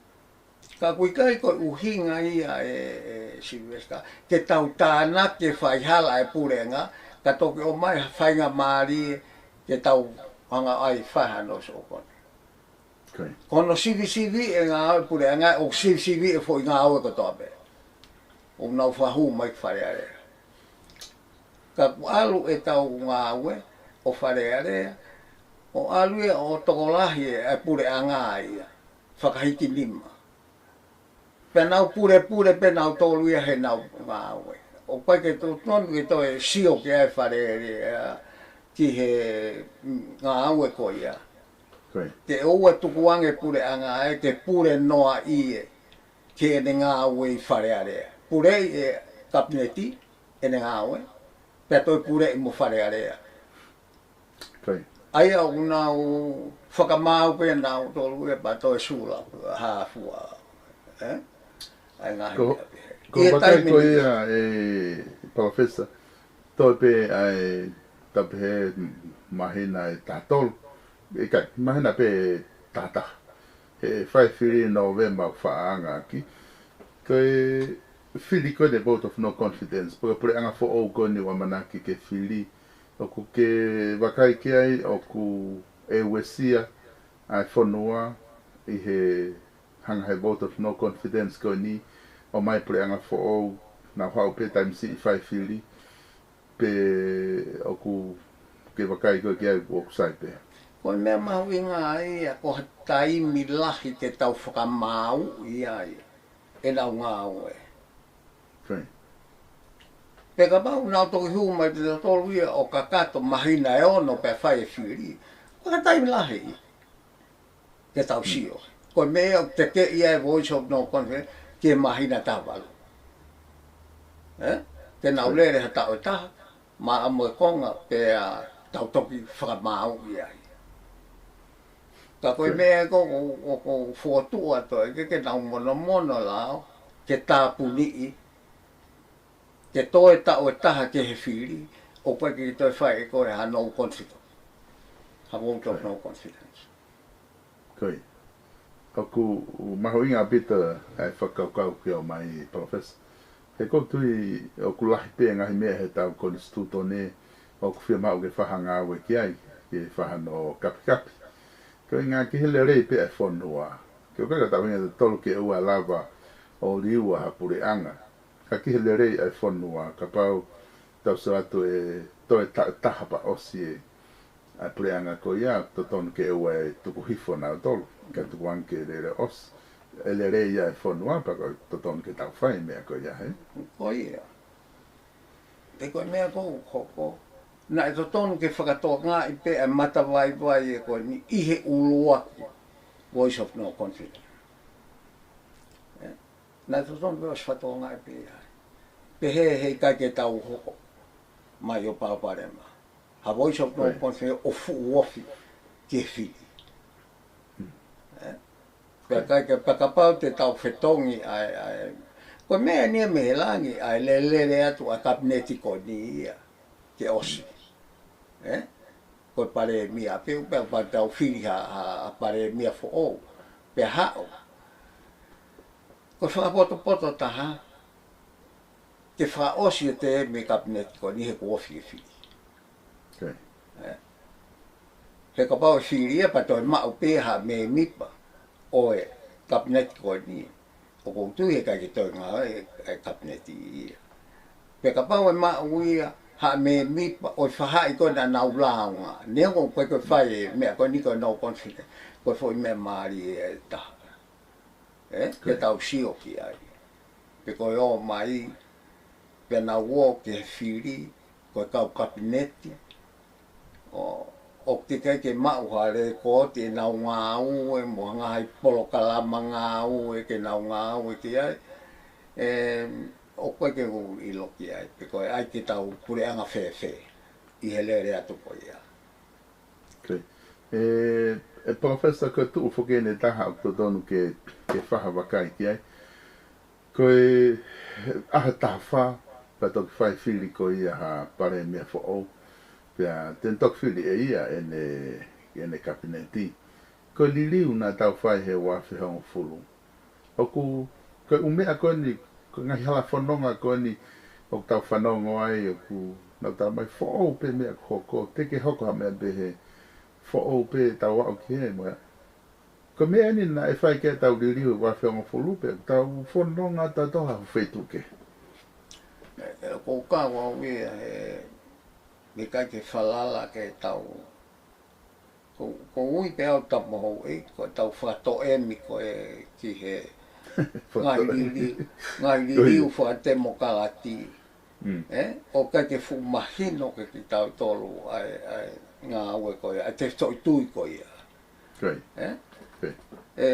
Ka ʻoku ʻikai ko e ʻuhinga ia ē, ē Silivesitā, ke tau tānaki e faihala ʻa e puleʻanga, ka toki ʻomai ha faingamālie ke tau hanga ʻo ʻai fai hano sokoni. Ko ia. Ko hono sivisiviʻi e ngāue ʻa e puleʻanga, ʻoku sivisiviʻi e foʻi ngāue kotoa pē. ʻOku nau fakahū mai ki Fale Alea. Ka ʻoku ʻalu ʻetau ngāue ʻo Fale Alea, ʻo ʻalu ia ʻo tokolahi e, e puleʻanga ia, fakahikinima. Pea nau pulepule pē nautolu ia heʻenau ngāue. ʻOku ʻikai ke totonu ke toe sio ki ai e Fale Alea, ē, ki he, mm, ngāue ko ia. Ko ia. Ke ʻoua ʻe tukuange e puleʻanga ē ke pule noaʻi ē ki heʻene ngāue ʻi Fale Alea. Puleʻi ʻe he Kapineti ʻene ngāue, pea toe puleʻi mo Fale Alea. Ko ia. ʻA ia ʻoku nau fakamaau pē nautolu ia pea toe sula, hā fua. ʻE? ʻA e ngaahi meʻa pehē. Ko e vakai ko ia ē Palōfesa, toe pē ʻa e, tau pehē māhina ʻe taha tolu, ʻikai, māhina pē ʻe taha taha. He fai fili Nōvema ʻoku faʻa ʻange ʻaki. Ko e fili ko eni vote of no confidence, pe ko e puleʻanga foʻou ko eni ʻoku ʻamanaki ke fili, ʻoku ke vakai ki ai ʻoku ʻe uesia ʻa e fonua ʻi he hanga he vote of no confidence ko eni, ʻomai puleʻanga foʻou, nau haʻu pē taimi siʻi fai fili, pe ʻoku ke vakai koe ki ai ʻoku sai pē? Ko e meʻa mahuʻinga ia, ko ha taimi lahi ke tau fakamaauʻi ai ʻenau ngāue. Ko ia. Pea kapau nau toki hū mai pē tautolu ia ʻo kakato māhina ʻe ono pea fai e fili, ko ha taimi lahi ke tau sio. Ko e meʻa ʻoku tekeʻi ai e vote of no confidence ki he māhina ʻe taha valu. ʻE? Ke nau lele ha taʻu ʻe taha, maʻa mo e konga, pea tau toki fakamaauʻi ai. Ka ko e meʻa ko, ko, ko, ko fokotuʻu atu ē ke, ke nau monomono lao, ke tāpuniʻi, ke toe taʻu ʻe taha ki he fili, ʻoku ʻikai ke toe fai ʻe koe ha no confidence. Ha vote of no confidence. Ko ia. ʻOku mahuʻinga ʻaupito ʻa e fakakaukau ke ʻomai Palōfesa. He ʻoku ou tui ʻoku lahi pē ngaahi meʻa heʻetau konisitūtone ʻoku fiemaʻu ke fai ha ngāue ki ai, ke fai hano kapikapi. Ko e ʻuhinga ki he lelei pē ʻa e fonua. Ke ʻoua ke tau hinga tautolu ke ʻoua lava ʻo liua ha puleʻanga. Ka ki he lelei ʻa e fonua, kapau tau sio atu ʻe toe taʻu ʻe taha pea ʻosi ē. ʻa e puleʻanga ko ia, totonu ke ʻoua ʻe tuku hifo nautolu, ka tuku ange ke lele ʻosi. ʻE lelei ia e fonua pea ko e totonu ke tau fai e meʻa ko ia, hē? Ko ia. Pea ko e meʻa ko ē ʻoku hoko, naʻe totonu ke fakatokangaʻi pē ʻa e matavaivai ē ko eni ʻi he ʻuluaki Voice of No Confidence. Ē? Naʻe totonu pē ʻosi fakatokangaʻi pē ia. Pehē heʻikai ke tau hoko mai ʻo palopalema ha Voice of No Confidence ʻo fuʻu ofi ki he fili. Ē? Pea ʻikai ke, pea kapau te tau fetongi ʻa e, ʻa e, ko e meʻa eni ia mei he langi, ʻa e lelele atu ʻa e kapineti ko eni ia ke ʻosi. Ē? Ko e palēmia, pea, pea, pea tau fili ha, ha, ha palēmia foʻou. Pea haʻu. Ko e fakapotopoto taha, ke fakaʻosi e tēmi e kapineti ko eni he kuo ofi e fili. Ē? He kapau ʻe fili ia pea toe maʻu pē ha mēmipa ʻo e kapineti ko eni, ʻoku ou tui heʻikai ke toe ngāue e, e kapineti ia. Pea kapau ʻe maʻu ia ha mēmipa ʻo e faʻahi ko ē naʻa nau lāunga, neongo ʻoku ʻikai ke fai e meʻa ko eni ko e no confidence, ko e foʻi meʻa mālie ʻe taha. Ē? Ke tau sio ki ai. Pea ko e ō mai, pea nau ō ki he fili, ko e kau kapineti, ʻo, ʻoku teʻeki ke maʻu ha lēkooti ʻenau ngāue, mo ha ngaahi polokalama ngāue ke nau ngāue ki ai. Ē, ʻoku ʻikai ke u ʻilo ki ai, pea ko e ʻai ke tau puleʻanga fēfē ʻi he lele atu ko ia. Ē, ē, Palōfesa, ko e tuʻu foki eni ʻe taha ʻoku totonu ke, ke fakavakai ki ai. Ko e ʻaho taha fā, pea toki fai fili ko ia ha palēmia foʻou. Pea te ne toki fili ʻe ia ʻene, ʻene kapineti. Ko e liliu naʻa tau fai he ua afe hongofulu. ʻOku, ko e ʻū meʻa ko eni, ko e ngaahi hala fononga ko eni, ʻoku tau fanongo ai, ʻoku nau tala mai foʻou pē meʻa ʻoku hoko, teʻeki ke hoko ha meʻa pehē, foʻou pē tau aʻu ki he meʻa. Ko e meʻa eni naʻe fai ki ai ʻetau liliu ua afe hongofulu pea tau fononga tautolu ha feituʻu kehe. Ē, ē, ʻoku ou kau au ia he, heʻikai ke falala ke tau, ko, ko e ui pē au tapu mo houʻeiki, ko ʻetau fakatoʻemi ko ē ki he ngaahi liliu, ngaahi liliu fakatemokalati. Ē? ʻOku ʻikai ke fuʻu mahino kiate kitautolu ʻa e, ʻa e ngāue ko ia, ʻa e tefitoʻi tui ko ia. Ē? Ē,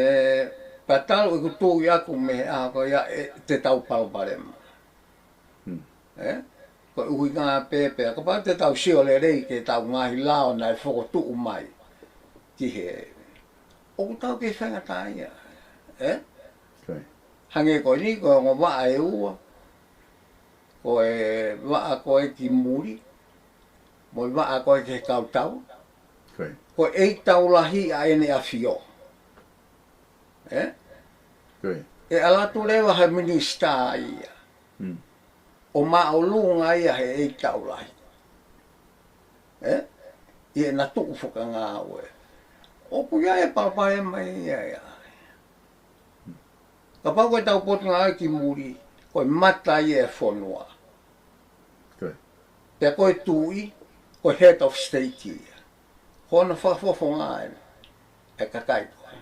pea talu ʻeku tui ʻaku mei he ʻaho ko ia ʻe, te tau palopalema. Ē? Ko e ʻuhinga pē, pea kapau te tau sio lelei ki heʻetau ngaahi lao naʻe fokotuʻu mai ki he, ʻoku tau kei faingataʻaʻia. Ē? Hangē ko eni, ko e ongo vaʻa ʻe ua, ko e vaʻa ko ē ki muli, mo e vaʻa ko ē ki he kautau, ko e ʻEiki Taulahi ʻa ʻEne ʻAfio. Ē? ʻE ʻalu atu leva ha minisitā ia ʻo māʻolunga ia he ʻEiki Taulahi. Ē? ʻI heʻena tuʻu fakangāue. ʻOku ʻi ai e palopalema ia, ia. Kapau ko ʻetau potungāue ki muli, ko e mata ia e fonua. Pea ko e tuʻi, ko e head of state ia. Ko hono fakafofonga ē, e kakai ko ē.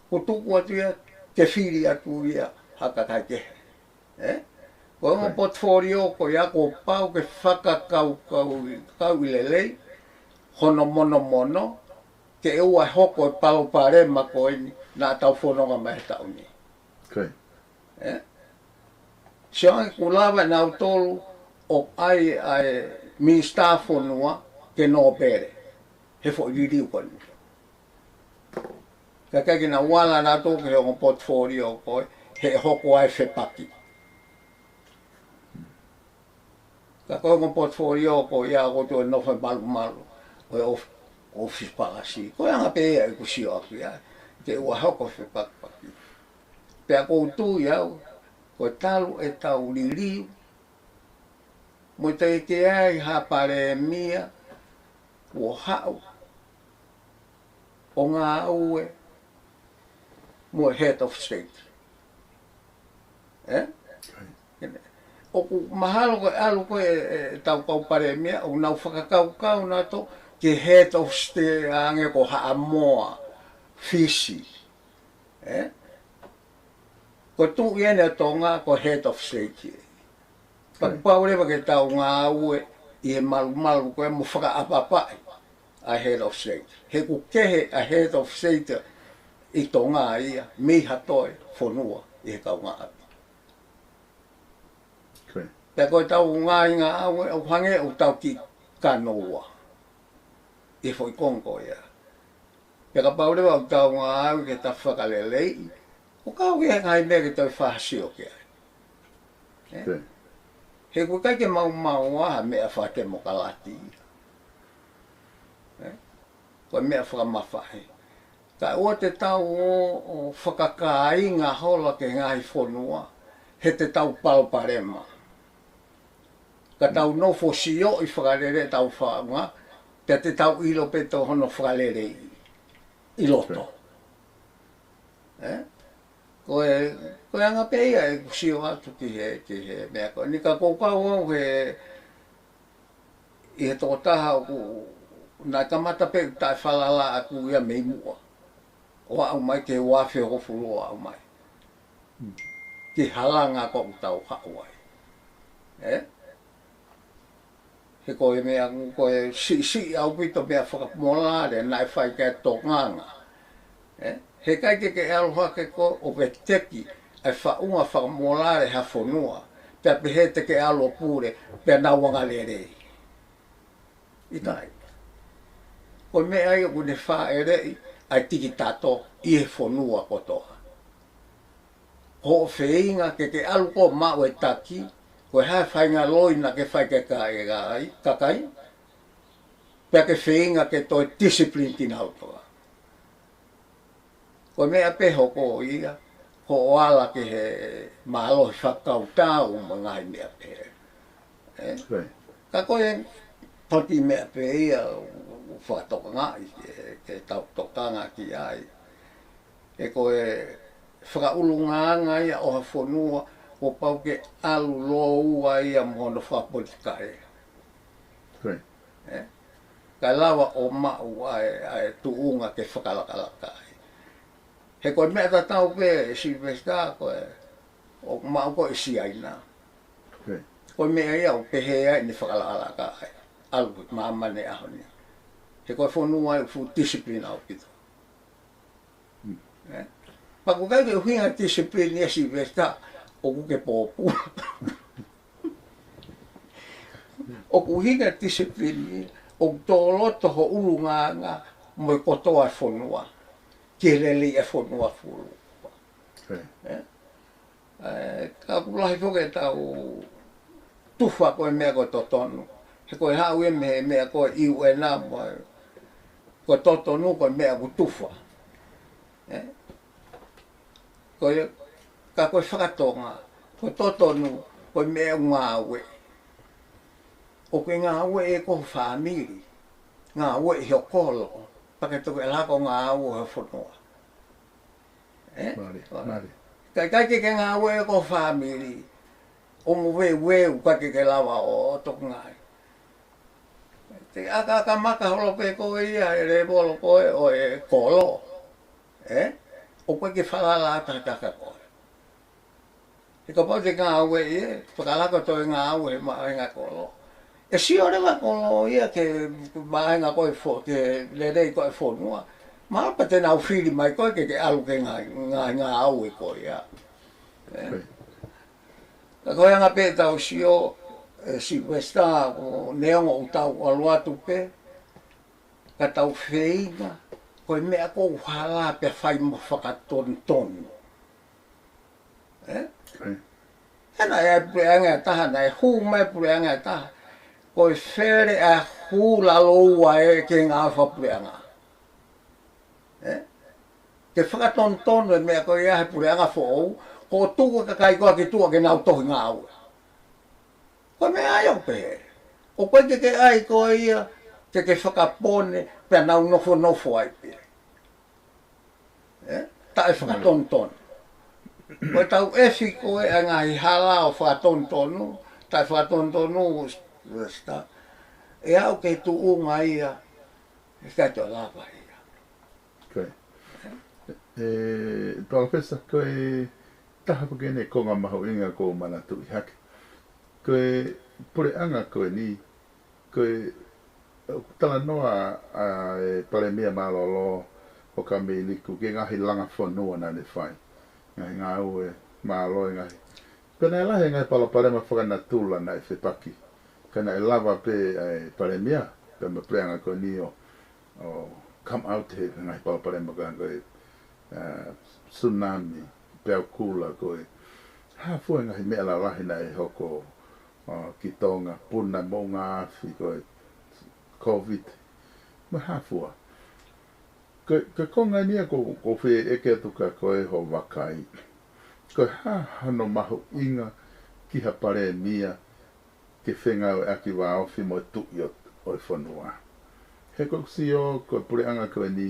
Kuo tuku atu ia, ke fili atu ia, ha kakai kehe. Ē? Ko e ongo portfolio ko ia kuo pau ke fakakaukauʻi, kauʻi lelei, hono monomono, ke ʻoua ʻe hoko e palopalema ko eni naʻa tau fononga mai he taʻu ni. Ē? Sio ange kuo lava ʻe nautolu ʻo ʻai ʻa e minisitā fonua ke nōpele he foʻi liliu ko eni. Ka ʻikai ke nau ala nautolu ki he ongo portfolio ko ē, he ʻe hoko ai e fepaki. Ka ko e ongo portfolio ko ia ʻoku toe nofo malumalu ʻo e ʻōf-, ʻōfisi palasi. Ko e anga pē ia ʻeku sio ʻaku ia, ke ʻoua ʻe hoko e fepakipaki. Pea ʻoku ou tui au, ko e talu ʻetau liliu, mo e teʻeki ai ha palēmia kuo haʻu ʻo ngāue mo e head of state. Ē? ʻOku mahalo ko e ʻalu ko ē ʻe, ʻe, ʻetau kau palēmia, ʻoku nau fakakaukau nautolu Ki he head of state ange ko Haʻamoa, Fisi. Ē? Ko e tuʻi ʻeni ʻo Tonga ko e head of state. Pea kuo pau leva ke tau ngāue ʻi he malumalu ko ē mo fakaʻapaʻapaʻi ʻa e head of state. He ʻoku kehe ʻa e head of state ʻi Tonga ia mei ha toe fonua ʻi he kaungāʻapi. Pea ko e tau ngaahi ngāue ʻoku hangē ʻoku tau kiʻi kanoua ʻi he foʻi konga ko ia. Pea kapau leva ʻoku tau ngāue ke ta fakaleleiʻi, ʻoku kau ia he ngaahi meʻa ke tau fakasio ki ai. Ē? He ʻoku ʻikai ke maumau ʻa ha meʻa fakatemokalati. Ē? Ko e meʻa fakamafai. Ka ʻoua te tau ō, ō fakakāinga holo ki he ngaahi fonua, he te tau palopalema. Ka tau nofo sioʻi fakalele tau faʻunga, pea te tau ʻilo pē tō hono fakaleleiʻi ʻi loto. Ē? Ko e, ko e anga pē ia ʻeku sio atu ki he, ki he meʻa ko eni ka ʻoku ou kau au he, ʻi he tokotaha ʻoku naʻe kamata pē taʻefalala ʻaku ia mei muʻa. ʻO aʻu mai ki he ua afe hongofulu ʻo aʻu mai. Ki he halanga ko ʻoku tau haʻu ai. Ē? He ko e meʻa, ko e siʻisiʻi ʻaupito meʻa fakamolale naʻe fai ki ai e tokanga. Ē? He ʻikai ke ke ʻalu hake koe ʻo veteki ʻa e faʻunga fakamolale ha fonua, pea pehē te ke ʻalu ʻo pule, pea nau anga lelei. ʻIkai. Ko e meʻa ia ʻoku ne fāʻeleʻi ʻa e tikitato ʻi he fonua kotoa. Hoʻo feinga ke ke ʻalu koe ʻo maʻu e taki, ko e hā e faʻahinga loi naʻa ke fai ki he kakai, kakai, pea ke feinga ke toe discipline kinautolu. Ko e meʻa pē hoko ia, ko hoʻo ala ki he mālohi fakakautau mo e ngaahi meʻa pehē. Ē? Ka ko e poti meʻa pē ia ʻoku fakatokangaʻi ke, ke tau tokanga ki ai. He ko e fakaʻulungaanga ia ʻo ha fonua, kuo pau ke ʻalu lōua ia mo hono fakapolitikaʻi. Ē? Kae lava ʻo maʻu ʻa e, ʻa e tuʻunga ke fakalakalaka ai. He ko e meʻa tatau pē ʻe Silivesitā ko e, ʻoku maʻu ko ē ʻe Siaina. Ko e meʻa ia ʻoku pehē ai ʻene fakalakalaka ai. ʻAlu ki māmani ʻaho ni. He ko e fonua ia ʻoku fuʻu discipline ʻaupito. Ē? Pea ʻoku ʻikai ke ʻuhinga discipline ia Silivesitā, ʻoku ke pōpula. ʻOku ʻuhinga discipline ia, ʻoku tō loto ho ʻulungaanga mo e kotoa e fonua. Ke lelei e fonua fulu. Ē? Ē, ka ʻoku lahi foki e tau tufa ko e meʻa ko e totonu. He ko e haʻu ia mei he meʻa ko e U N mo e, ko e totonu ko e meʻa ʻoku tufa. Ē? Ko e, ka ko e fakatonga, ko e totonu, ko e meʻa ʻoku ngāueʻi. ʻOku ke ngāueʻi ʻe koe ho fāmili, ngāueʻi ho kolo, pea ke toki ʻalu hake ʻo ngāue he fonua. Ē? Mālie, mālie. Ka ʻikai ke ke ngāueʻi ʻe koe ho fāmili, ʻo mo veuveu, ʻikai ke ke lava ʻo tokangaʻi. Te ke ʻakaʻaka maka holo pē koe ia he lēvolo ko ē ʻo e kolo. Ē? ʻOku ʻikai ke falala ʻa e takataka ko ē. He kapau te ke ngāueʻi ē, fakalaka toe ngāue he maʻuʻanga kolo. ʻE sio leva kolo ia ki he maʻuʻanga ko ē fo-, ki he lelei ko ē fonua. Mahalo pē te nau fili mai koe ke ke ʻalu ki he ngaahi, ngaahi ngāue ko ia. Ē? Ka ko e anga pē ʻetau sio, ē, Silivesitā, ʻo neongo ʻoku tau ʻalu atu pē, ka tau feinga, ko e meʻa ʻoku hala pea fai mo fakatonutonu. Ē? Ē. He naʻe ʻi ai e puleʻanga ʻe taha, naʻe hū mai e puleʻanga ʻe taha. Ko e fele ʻa e hū lalo ua ē ki he ngāue fakapuleʻanga. Ē? Ke fakatonutonu e meʻa ko ia he puleʻanga foʻou, ko e tuku e kakai ko ē ki tuʻa ke nau tohi ngāue. Ko e meʻa ia ʻoku pehē. ʻOku ʻikai ke ke ʻai koe ia, ke ke fakapone, pea nau nofonofo ai pē. Ē? Taʻe fakatonutonu. Ko e tau efi ko ē ʻa e ngaahi hala ʻo fakatonutonu, taʻe fakatonutonu, Silivesitā. ʻE aʻu ki he tuʻunga ia, ʻIkai toe lava ia. Ko e, e, Palōfesa, ko e taha pē eni e konga mahuʻinga ʻoku ou manatuʻi hake. Ko e puleʻanga ko eni, ko e, ʻoku talanoa ʻa e Palēmia mālōlō ʻo Kameliku ki he ngaahi langa fonua naʻa ne fai. Ngaahi ngāue mālō e ngaahi. Pea naʻe lahi e ngaahi palopalema fakanatula naʻe fepaki. Ka naʻe lava pē ʻa e Palēmia, pea mo e puleʻanga ko eni ʻo, ʻo come out he ngaahi palopalema ko e, ʻa, tsunami, peau kula ko e. Hā fua e ngaahi meʻa lalahi naʻe hoko, ʻo, ki Tonga, puna moʻunga afi ko e, COVID, mo e hā fua. Ko, ko e konga eni ia ʻoku, ʻoku ou fie ʻeke atu kia koe ho vakai. Ko e hā hano mahuʻinga ki ha Palēmia ke fengāueʻaki vāofi mo e tuʻi ʻo, ʻo e fonua. He ʻoku ou sio ko e puleʻanga ko eni,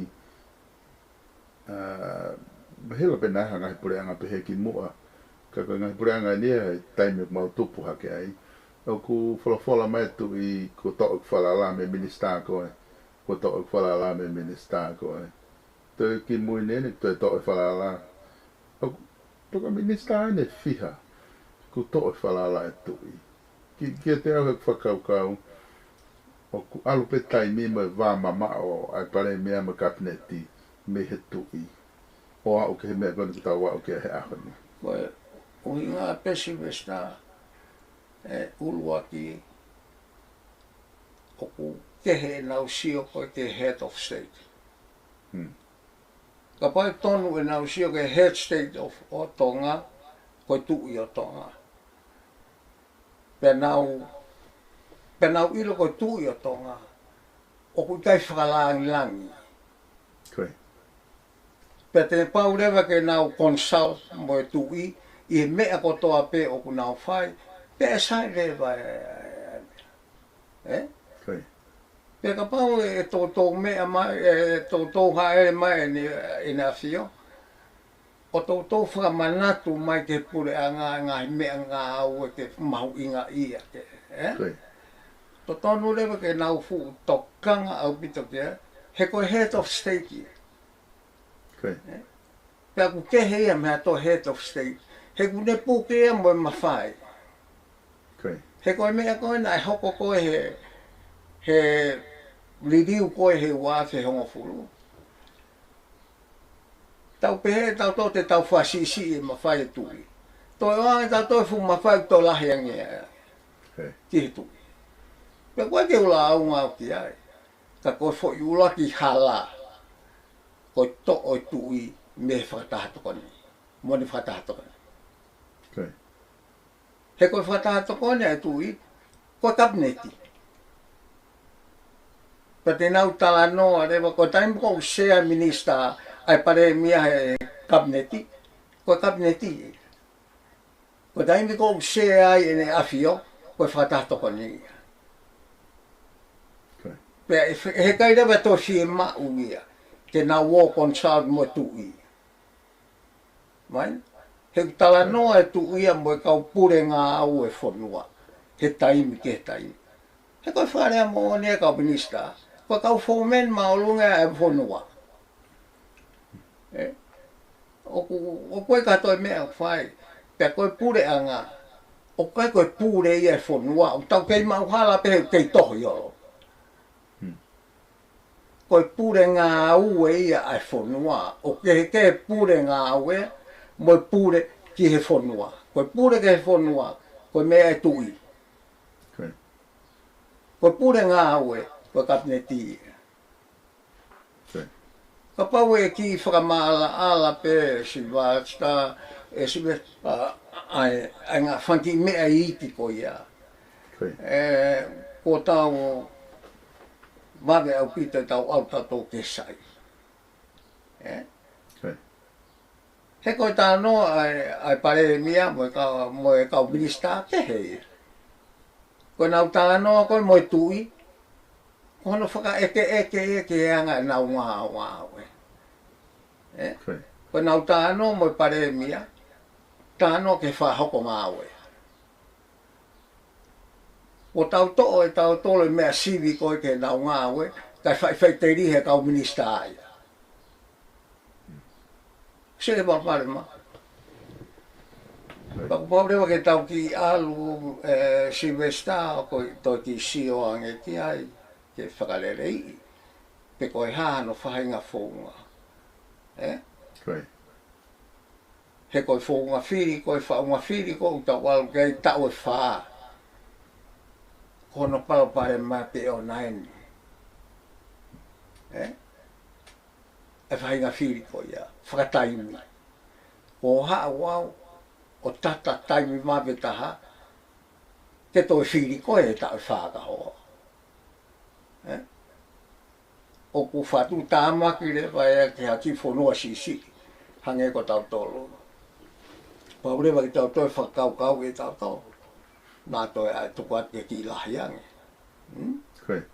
ʻa, mahalo pē naʻe ʻi ai ha ngaahi puleʻanga pehē kimuʻa. Ka ko e ngaahi puleʻanga eni ia he taimi ʻoku mau tupu hake ai, ʻoku folofola mai e tuʻi kuo toʻo ʻeku falala mei he minisitā ko ē. Kuo toʻo ʻeku falala mei he minisitā ko ē. Toe kimui ni eni toe toʻo e falala. ʻOku, toka minisitā eni ʻe fiha kuo toʻo e falala e tuʻi. Ki, kiate au he fakakaukau, ʻoku ʻalu pē taimi mo e vā mamaʻo ʻa e Palēmia mo e Kapineti mei he tuʻi. ʻO aʻu ki he meʻa ko eni ʻoku tau aʻu ki ai he ʻaho ni. Ko e ʻuhinga pē Silivesitā, ʻe ʻuluaki, ʻoku kehe ʻenau sio ko ē ki he head of state. Hmm. Kapau ʻe tonu ʻenau sio ki he head state of, ʻo Tonga, ko e tuʻi ʻo Tonga. Pea nau, pea nau ʻilo ko e tuʻi ʻo Tonga, ʻoku ʻikai fakalāngilangi. Ko e. Pea te pau leva ke nau consult mo e tuʻi ʻi he meʻa kotoa pē ʻoku nau fai, pea ʻe sai leva e, e, e, ʻE? Ko e. Pea kapau ʻe toutou meʻa mai, ʻe toutou hāʻele mai ʻEne, ʻEne ʻAfio, ʻo toutou fakamanatu mai ki he puleʻanga ngaahi meʻangāue ke mahuʻingaʻia ke, ʻe? Ko e. Totonu leva ke nau fuʻu tokanga ʻaupito ki ai, he ko e head of state ia. Ko e. Pea ʻoku kehe ia mei ha toe head of state. He ʻoku ne puke ia mo e mafai. Ko e. He ko e meʻa ko ē naʻe hoko ko ē he, he liliu ko ē he ua afe hongofulu. Tau pehē ʻe tautolu te tau fakasiʻisiʻi e mafai e tuʻi. Toe ʻoange ʻe tautolu e fuʻu mafai ʻoku toe lahi ange ia. Ko e. Ki he tuʻi. Pea ʻoku ʻikai ke u lāunga au ki ai. Ka ko e foʻi ʻuluaki hala. Ko e toʻo e tuʻi mei he fakataha tokoni. Mo ʻene fakataha tokoni. Ko e. He ko e fakataha tokoni ʻa e tuʻi, ko e Kapineti. Pea te nau talanoa leva, ko e taimi ko ē ʻoku sea e minisitā ʻa e Palēmia he Kapineti, ko e Kapineti. Ko e taimi ko ē ʻoku sea ai ʻEne ʻAfio, ko e fakataha tokoni. Ko e. Pea ʻe fe-, ʻe heʻikai leva toe fiemaʻu ia ke nau ō consult mo e tuʻi. Mai? He ʻoku talanoa e tuʻi ia mo e kau pule ngāue fonua. He taimi ki he taimi. He ko e fakalea moʻoni e kau minisitā. Ko e kau foreman māʻolunga e fonua. ʻE? ʻOku, ʻoku ʻikai ko ha toe meʻa ʻoku fai. Pea ko e puleʻanga. ʻOku ʻikai ko e pule ia e fonua. ʻOku tau kei maʻu hala pē he kei toho ʻi olo. Hmm. Ko e pule ngāue ia ʻa e fonua. ʻOku kehekehe pule ngāue mo e pule ki he fonua. Ko e pule ki he fonua, ko e meʻa e tuʻi. Ko e. Ko e pule ngāue, ko e Kapineti ia. Ko e. Kapau ʻe kiʻi fakamaʻalaʻala pē Silivesitā, ʻe Silivesitā, ʻa, ʻa e, ʻa e ngaahi fanga kiʻi meʻa iiki ko ia. Ko e. ʻE, kuo tau vave ʻaupito ʻetau ʻalu tautolu ke sai. ʻE? Ko e. He ko e talanoa ʻa e, ʻa e Palēmia mo e kau, mo e kau minisitā kehe ia. Ko ʻenau talanoa ko ē mo e tuʻi, ko hono fakaʻekeʻeke ia ki he anga ʻenau ngāue. ʻE? Ko e. Ko ʻenau talanoa mo e Palēmia, talanoa ki he fakahoko ngāue. ʻO tau toʻo ʻe tautolu e meʻa sivi ko ē ke nau ngāue, Kae faʻifaʻiteliha e kau minisitā ia. Sio ki he palopalema. Pea kuo pau leva ke tau kiʻi ʻalu, ē, Sylvester, ʻo ko e toe kiʻi sio ange ki ai, ke fakaleleiʻi pe ko e hā hono faʻahinga founga. Ē? Ko ia. He ko e founga fili, ko e faʻunga fili, ko ʻetau ʻalu ki ai taʻu ʻe fā. Ko hono palopalema pē ʻoʻona eni. Ē? E faʻahinga fili ko ia, fakataimi. Ko haʻu au ʻo tata taimi mape taha, ke toe fili ko e taʻu ʻe fā ka hoa. Ē? ʻOku fatu tāmaki leva ia ki ha kiʻi fonua siʻisiʻi, hangē ko tautolu. Pau leva ke tau toe fakakaukau ke tau tau. Naʻa toe ʻai tuku atu ke kiʻi lahi ange. Hmm? Ko ia.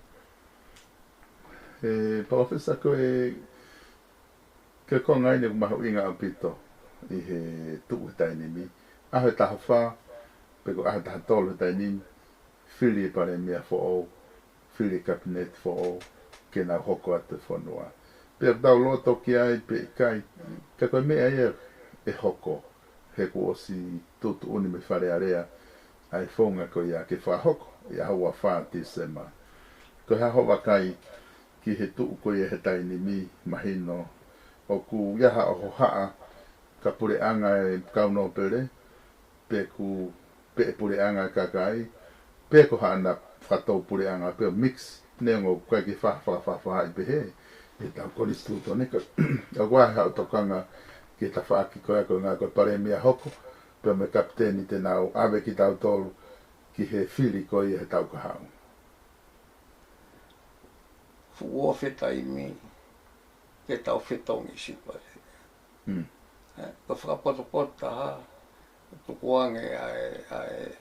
Ē, Palōfesa, ko e, ko e konga eni ʻoku mahuʻinga ʻaupito ʻi he tuʻu he taimi ni. ʻAho ʻe taha fā, pe ko e ʻaho ʻe taha tolu he taimi ni, fili e palēmia foʻou, fili e kapineti foʻou, ke nau hoko atu e fonua. Pea tau loto ki ai pe ʻikai, ka ko e meʻa ia ʻe hoko, he kuo ʻosi tuʻutuʻuni mei Fale Alea ʻa e founga ko ia ke fakahoko, ʻi he ʻaho ua fā Tīsema. Ko e hā hoʻo vakai ki he tuʻu ko ia he taimi ni, mahino ʻoku ʻi ai haʻo hohaʻa ka puleʻanga e kau nōpele, pe ʻoku, pe ʻe puleʻanga e kakai, pe ko haʻana fakatou puleʻanga pe ʻo mix, neongo ʻoku ʻikai ke fa-, fa-, fa-, faʻahi pehē ʻe heʻetau konisitūtone ka, ʻoku ʻi ai haʻo tokanga ki he tafaʻaki ko ia ko e ngaahi ko e palēmia hoko, pea mo e kapiteni te nau ʻave kitautolu ki he fili ko ia he taʻu kahaʻu. Fuʻu ofi e taimi ke tau fetongi siʻi palēmia. Mm. Ē, ko e fakapotopoto taha, tukuange ʻa e, ʻa e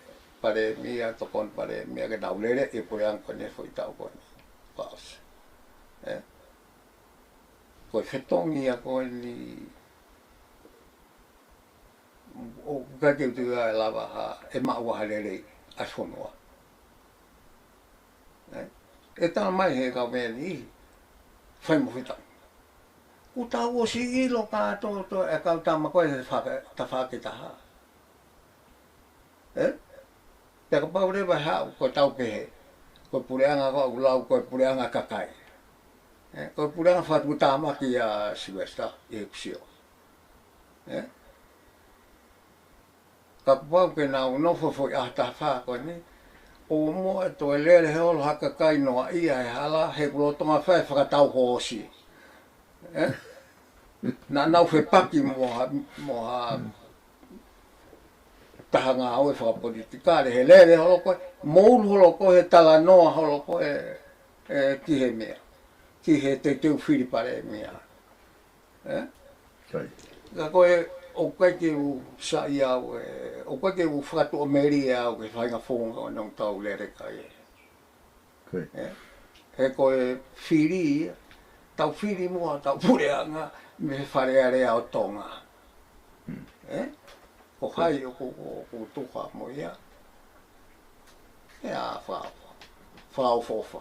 palēmia, tokoni palēmia, ke nau lele e puleʻanga ko eni he foʻi taʻu ko eni. Pass. Ē? Ko e fetongi ia ko eni, ʻoku ʻikai ke u tui ʻe lava ha, ʻe maʻu ha lelei ʻa e fonua. Ē? ʻE tala mai he kau meni, fai mo fita. Kuo tau ʻosi ʻilo kātoa e kau tama ko e faka-, tafaʻaki taha. Ē? Pea kapau leva ʻe haʻu ko e tau pehē, ko e puleʻanga ko ʻeku lau, ko e puleʻanga kakai. Ē? Ko e puleʻanga fatu tāmaki ʻa Sylvester ʻi heʻeku sio. Ē? Ka kuo pau ke nau nofo foʻi ʻaho taha fā ko eni, ʻo mo e toe lele holo ha kakai noaʻia he hala, he kuo lolotonga fai fakatau hoosi. Ē? Naʻa nau fepaki mo ha, mo ha taha ngāue fakapolitikale, he lele holo ko ē, moulu holo ko ē, he talanoa holo ko ē, ē, ki he meʻa, ki he teuteu fili palēmia. Ē? Kai. Ka ko e, ʻoku ʻikai ke u saiʻia au ē, ʻoku ʻikai ke u fakatuʻamelie au ki he faʻahinga founga ʻoku tau lele ki ai ē. Kai. Ē? He ko e fili, tau fili mo haʻatau puleʻanga mei he Fale Alea ʻo Tonga. Hmm. Ē? Ko hai ʻoku, ʻoku, ʻoku tuha mo ia. ʻE ʻa fa, fa o fo fa.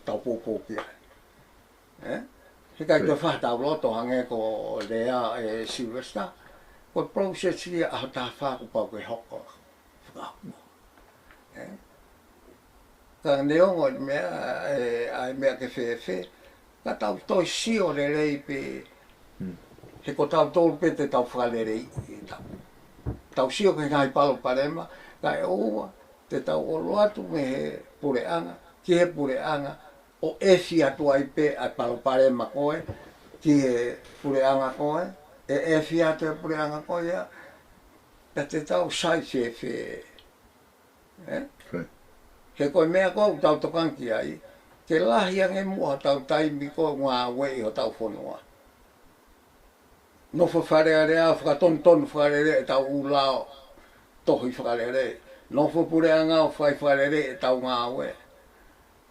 Tau poupou ki ai. Ē? He ʻikai ke fai tau loto hangē ko e lea ʻa Sylvester. Ko e process ia ʻaho taha fā kuo pau ke hoko. Fakahoko. Ē? Ka neongo e meʻa, ē, ʻa e meʻa ke fēfē, ka tau toe sio lelei pē, Hmm. he ko tautolu pē te tau fakaleleiʻi ʻetau. Tau sio ki he ngaahi palopalema, kae ʻoua te tau ʻalu atu mei he puleʻanga ki he puleʻanga, ʻo efi atu ai pē ʻa e palopalema ko ē ki he puleʻanga ko ē, ʻe efi atu e puleʻanga ko ia, pea te tau sai fēfē. Ē? Kai. He ko e meʻa ko ē ʻoku tau tokanga ki ai, ke lahi ange muʻa hotau taimi ko ē ngāueʻi hotau fonua. Nofo Fale Alea fakatonutonu fakalele ʻetau ʻū lao tohi fakalele. Nofo puleʻanga ʻo fai fakalele ʻetau ngāue.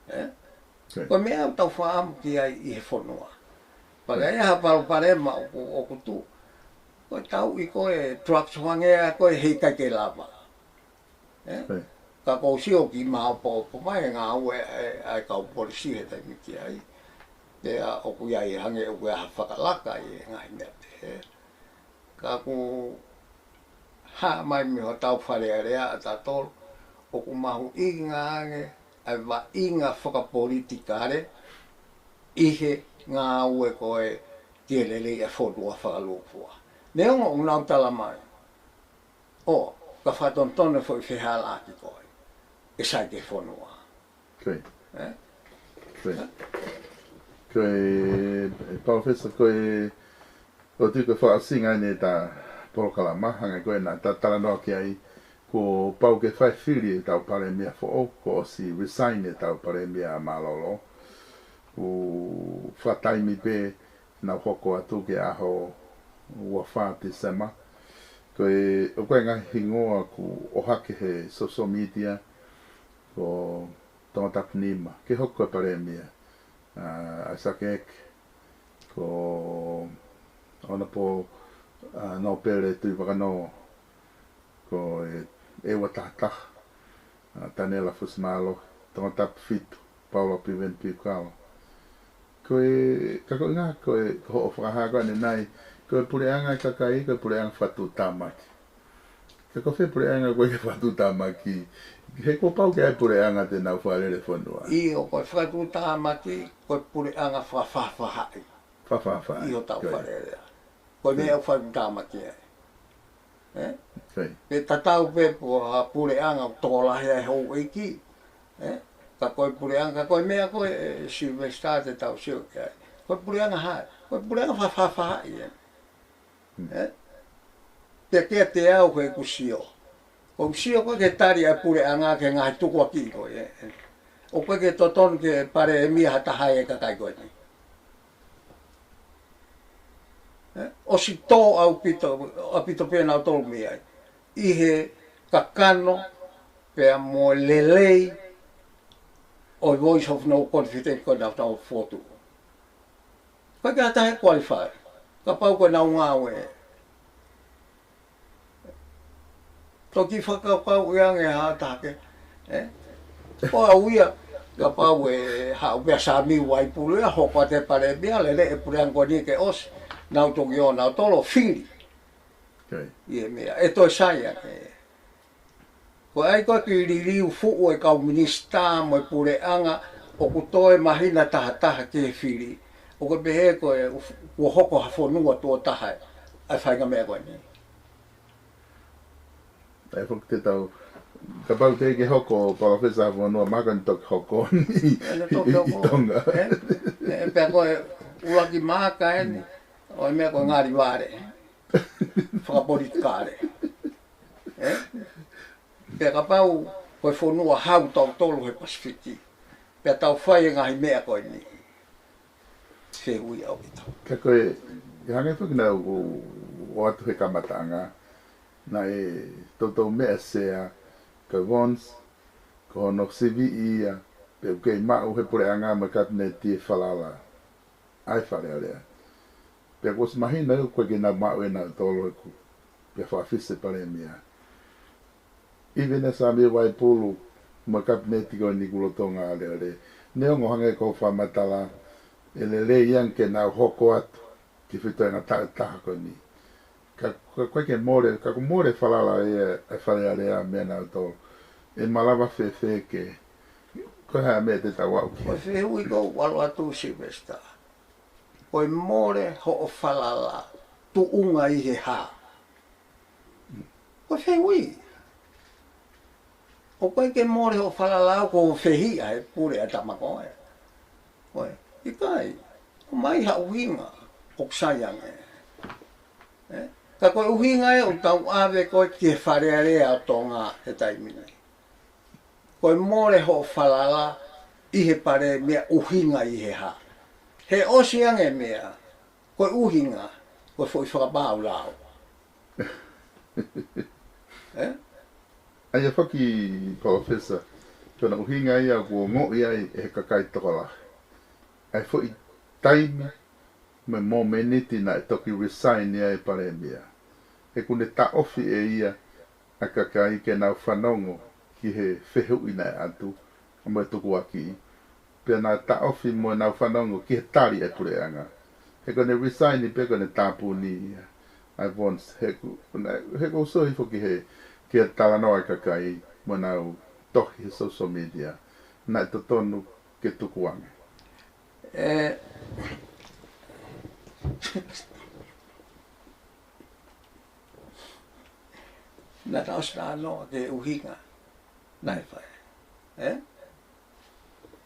Ē? Kai. Ko e meʻa ʻoku tau fakaʻamu ki ai ʻi he fonua. Pea ka ʻi ai ha palopalema ʻoku, ʻoku tuʻu, ko e tauʻi ko e drugs hangē ko ē he ʻikai ke lava. Ē? Kai. Ka ʻoku ou sio ki he maopoopo mai e ngāue ʻa e, ʻa e kau polisi he taimi ki ai. Pea ʻoku ʻi ai hangē ʻoku ʻi ai ha fakalaka ʻi he ngaahi meʻa pehē. Ka ʻoku hā mai mei hotau Fale Alea ʻatautolu, ʻoku mahuʻinga ange ʻa e vaʻinga fakapolitikale ʻi he ngāue ko ē ke lelei ʻa e fonua fakalūkufua. Neongo ʻoku nau tala mai, ʻo, ka fakatonutonu e foʻi fehālaaki ko ē, ʻe sai ki he fonua. Ko ia. Ē? Ko ia. Ko ia, ʻe Palōfesa, ko ia, ʻoku ou tui ko e fakaʻosinga eni ʻeta polokalama, hangē ko ē naʻá ta talanoa ki ai, kuo pau ke fai fili ʻetau Palēmia foʻou, kuo ʻosi resign ʻetau Palēmia mālōlō. ʻOku fakataimi pē nau hoko atu ki he ʻaho ua fā Tīsema. Ko e, ʻoku ʻi ai e ngaahi hingoa kuo ʻohake he social media, ko Tongatapu nima, ke hoko ko e Palēmia, ʻa, ʻAisake Eke, ko Honourable, ʻa, Nōpele Tuʻivakanō, ko e, ʻEua Tahataha, ʻa, Taniela Fusimālohi, Tongatapu fitu, Paula Piveni Piukalo. Ko e, ka ko e ʻuhinga, ko e, ko hoʻo fakahā ko ē ʻanenai, ko e puleʻanga ʻa e kakai, ko e puleʻanga fakatuʻutāmaki. Ka ko fē puleʻanga ʻoku ʻikai ke fakatuʻutāmaki? He kuo pau ke ʻi ai e puleʻanga te nau fakalele fonua. ʻIo, ko e fakatuʻutāmaki, ko e puleʻanga fakafaʻafaʻahi. Fakafaʻafaʻahi. ʻI hotau Fale Alea. Ko e meʻa ʻoku fakatuʻutāmaki ai. Ē? Ko ia. Pea tatau pē pe ko ha puleʻanga ʻoku tokolahi ai houʻeiki. Ē? Ka ko e puleʻanga, ka ko e meʻa ko ē, ē, Sylvester, te tau sio ki ai. Ko e puleʻanga hā? Ko e puleʻanga fakafaʻafaʻahi ē. Ē? Pea kiate au, heʻeku sio, ʻoku ou sio ko ē ki he tali ʻa e puleʻanga ki he ngaahi tukuakiʻi ko ē, ē. ʻOku ʻikai ke totonu ke Palēmia ha taha ʻi he kakai ko eni. Ē? ʻOsi tō ʻaupito, ʻaupito pē nautolu mei ai ʻi he kakano pea mo e lelei ʻo e Voice of No Confidence ko ē naʻa tau fokotuʻu. ʻIkai ke ha taha ʻe qualify. Kapau ko ʻenau ngāue. Toki fakakaukauʻi ange ha taha ke, ē? Ko au ia, kapau ʻe haʻu pē ʻa Samiu Vaipulu ia, hoko atu e Palēmia, lele e puleʻanga ko eni ke ʻosi, nau toki ō nautolu ʻo fili. Ko ia. ʻI he meʻa, ʻe toe sai ange. Ko e ʻai ko ē ke liliu fuʻu e kau minisitā mo e puleʻanga ʻoku toe māhina taha taha ki he fili. ʻOku pehē ko e uf-, kuo hoko ha fonua tuʻo taha ʻa e faʻahinga meʻa ko eni. ʻAi foki te tau, kapau teʻeki ke hoko, Palōfesa, ha fonua, mahalo ʻe toki hoko ni ʻi, ʻe toki ʻi hoko. Tonga. Ē? Ē, pea ko e ʻuluaki maaka eni ʻo e meʻa ko e ngali vale fakapolitikale. Ē? Pea kapau ko e fonua hau tautolu he Pasifiki, pea tau fai e ngaahi meʻa ko eni, fehuʻi ʻaupito. Ka ko e, ʻi he hangē foki naʻá ku ʻoatu he kamataʻanga, naʻe toutou meʻa Sea, ka Vons, ko hono siviʻi ia, pe ʻoku kei maʻu he puleʻanga mo e Kapineti e falala ʻa e Fale Alea. Pea kuo ʻosi māhina ia ʻoku ʻikai ke nau maʻu ʻe nautolu ʻeku, pea fakaʻosi e Palēmia. ʻIveni ʻa Samiu Vaipulu mo e Kapineti ko eni kuo lolotonga alele. Neongo hangē ko hoʻo fakamatala, ʻe lelei ange ke nau hoko atu ki he feituʻu ʻe taha taha ko eni. Ka, ka ʻoku ʻikai ke mole, ka kuo mole e falala ia ʻa e Fale Alea meiate nautolu. ʻE malava fēfē ke, ko e hā e meʻa te tau aʻu ki ai? Ko e fehuʻi ʻoku ou ʻalu atu, Sylvester. Ko e mole hoʻo falala tuʻunga ʻi he hā? Ko e fehuʻi. ʻOku ʻikai ke mole hoʻo falala ʻo fehiʻa he pule ʻa e tama ko ē. Ko e, ʻikai. ʻOmai ha ʻuhinga ʻoku sai ange. Ē? Ka ko e ʻuhinga ē ʻoku tau ʻave ko ē ki he Fale Alea ʻo Tonga he taimi ni. Ko e mole hoʻo falala ʻi he Palēmia, ʻuhinga ʻi he hā? He ʻosi ange e meʻa, ko e ʻuhinga, ko e foʻi fakapāulau. Ē? ʻA ia foki, Palōfesa, ko hono ʻuhinga ia kuo ongoʻi ai ʻe he kakai tokolahi ʻa e foʻi taimi mo e mōmeniti naʻe toki resign ai e Palēmia. He kuo ne taʻofi ʻe ia ʻa e kakai ke nau fanongo ki he fehuʻi naʻe ʻatu, mo e tukuakiʻi. Pea naʻe taʻofi mo ʻenau fanongo ki he tali ʻa e puleʻanga. He ko ʻene resign pē ko ʻene tāpuni ia ʻa e bonds. He ʻoku, naʻe, he ʻoku ou sio hifo ki he, ki he talanoa ʻa e kakai mo ʻenau tohi he social media. Naʻe totonu ke tukuange. ʻE, naʻa tau ʻosi talanoa ki he ʻuhinga naʻe fai. ʻE?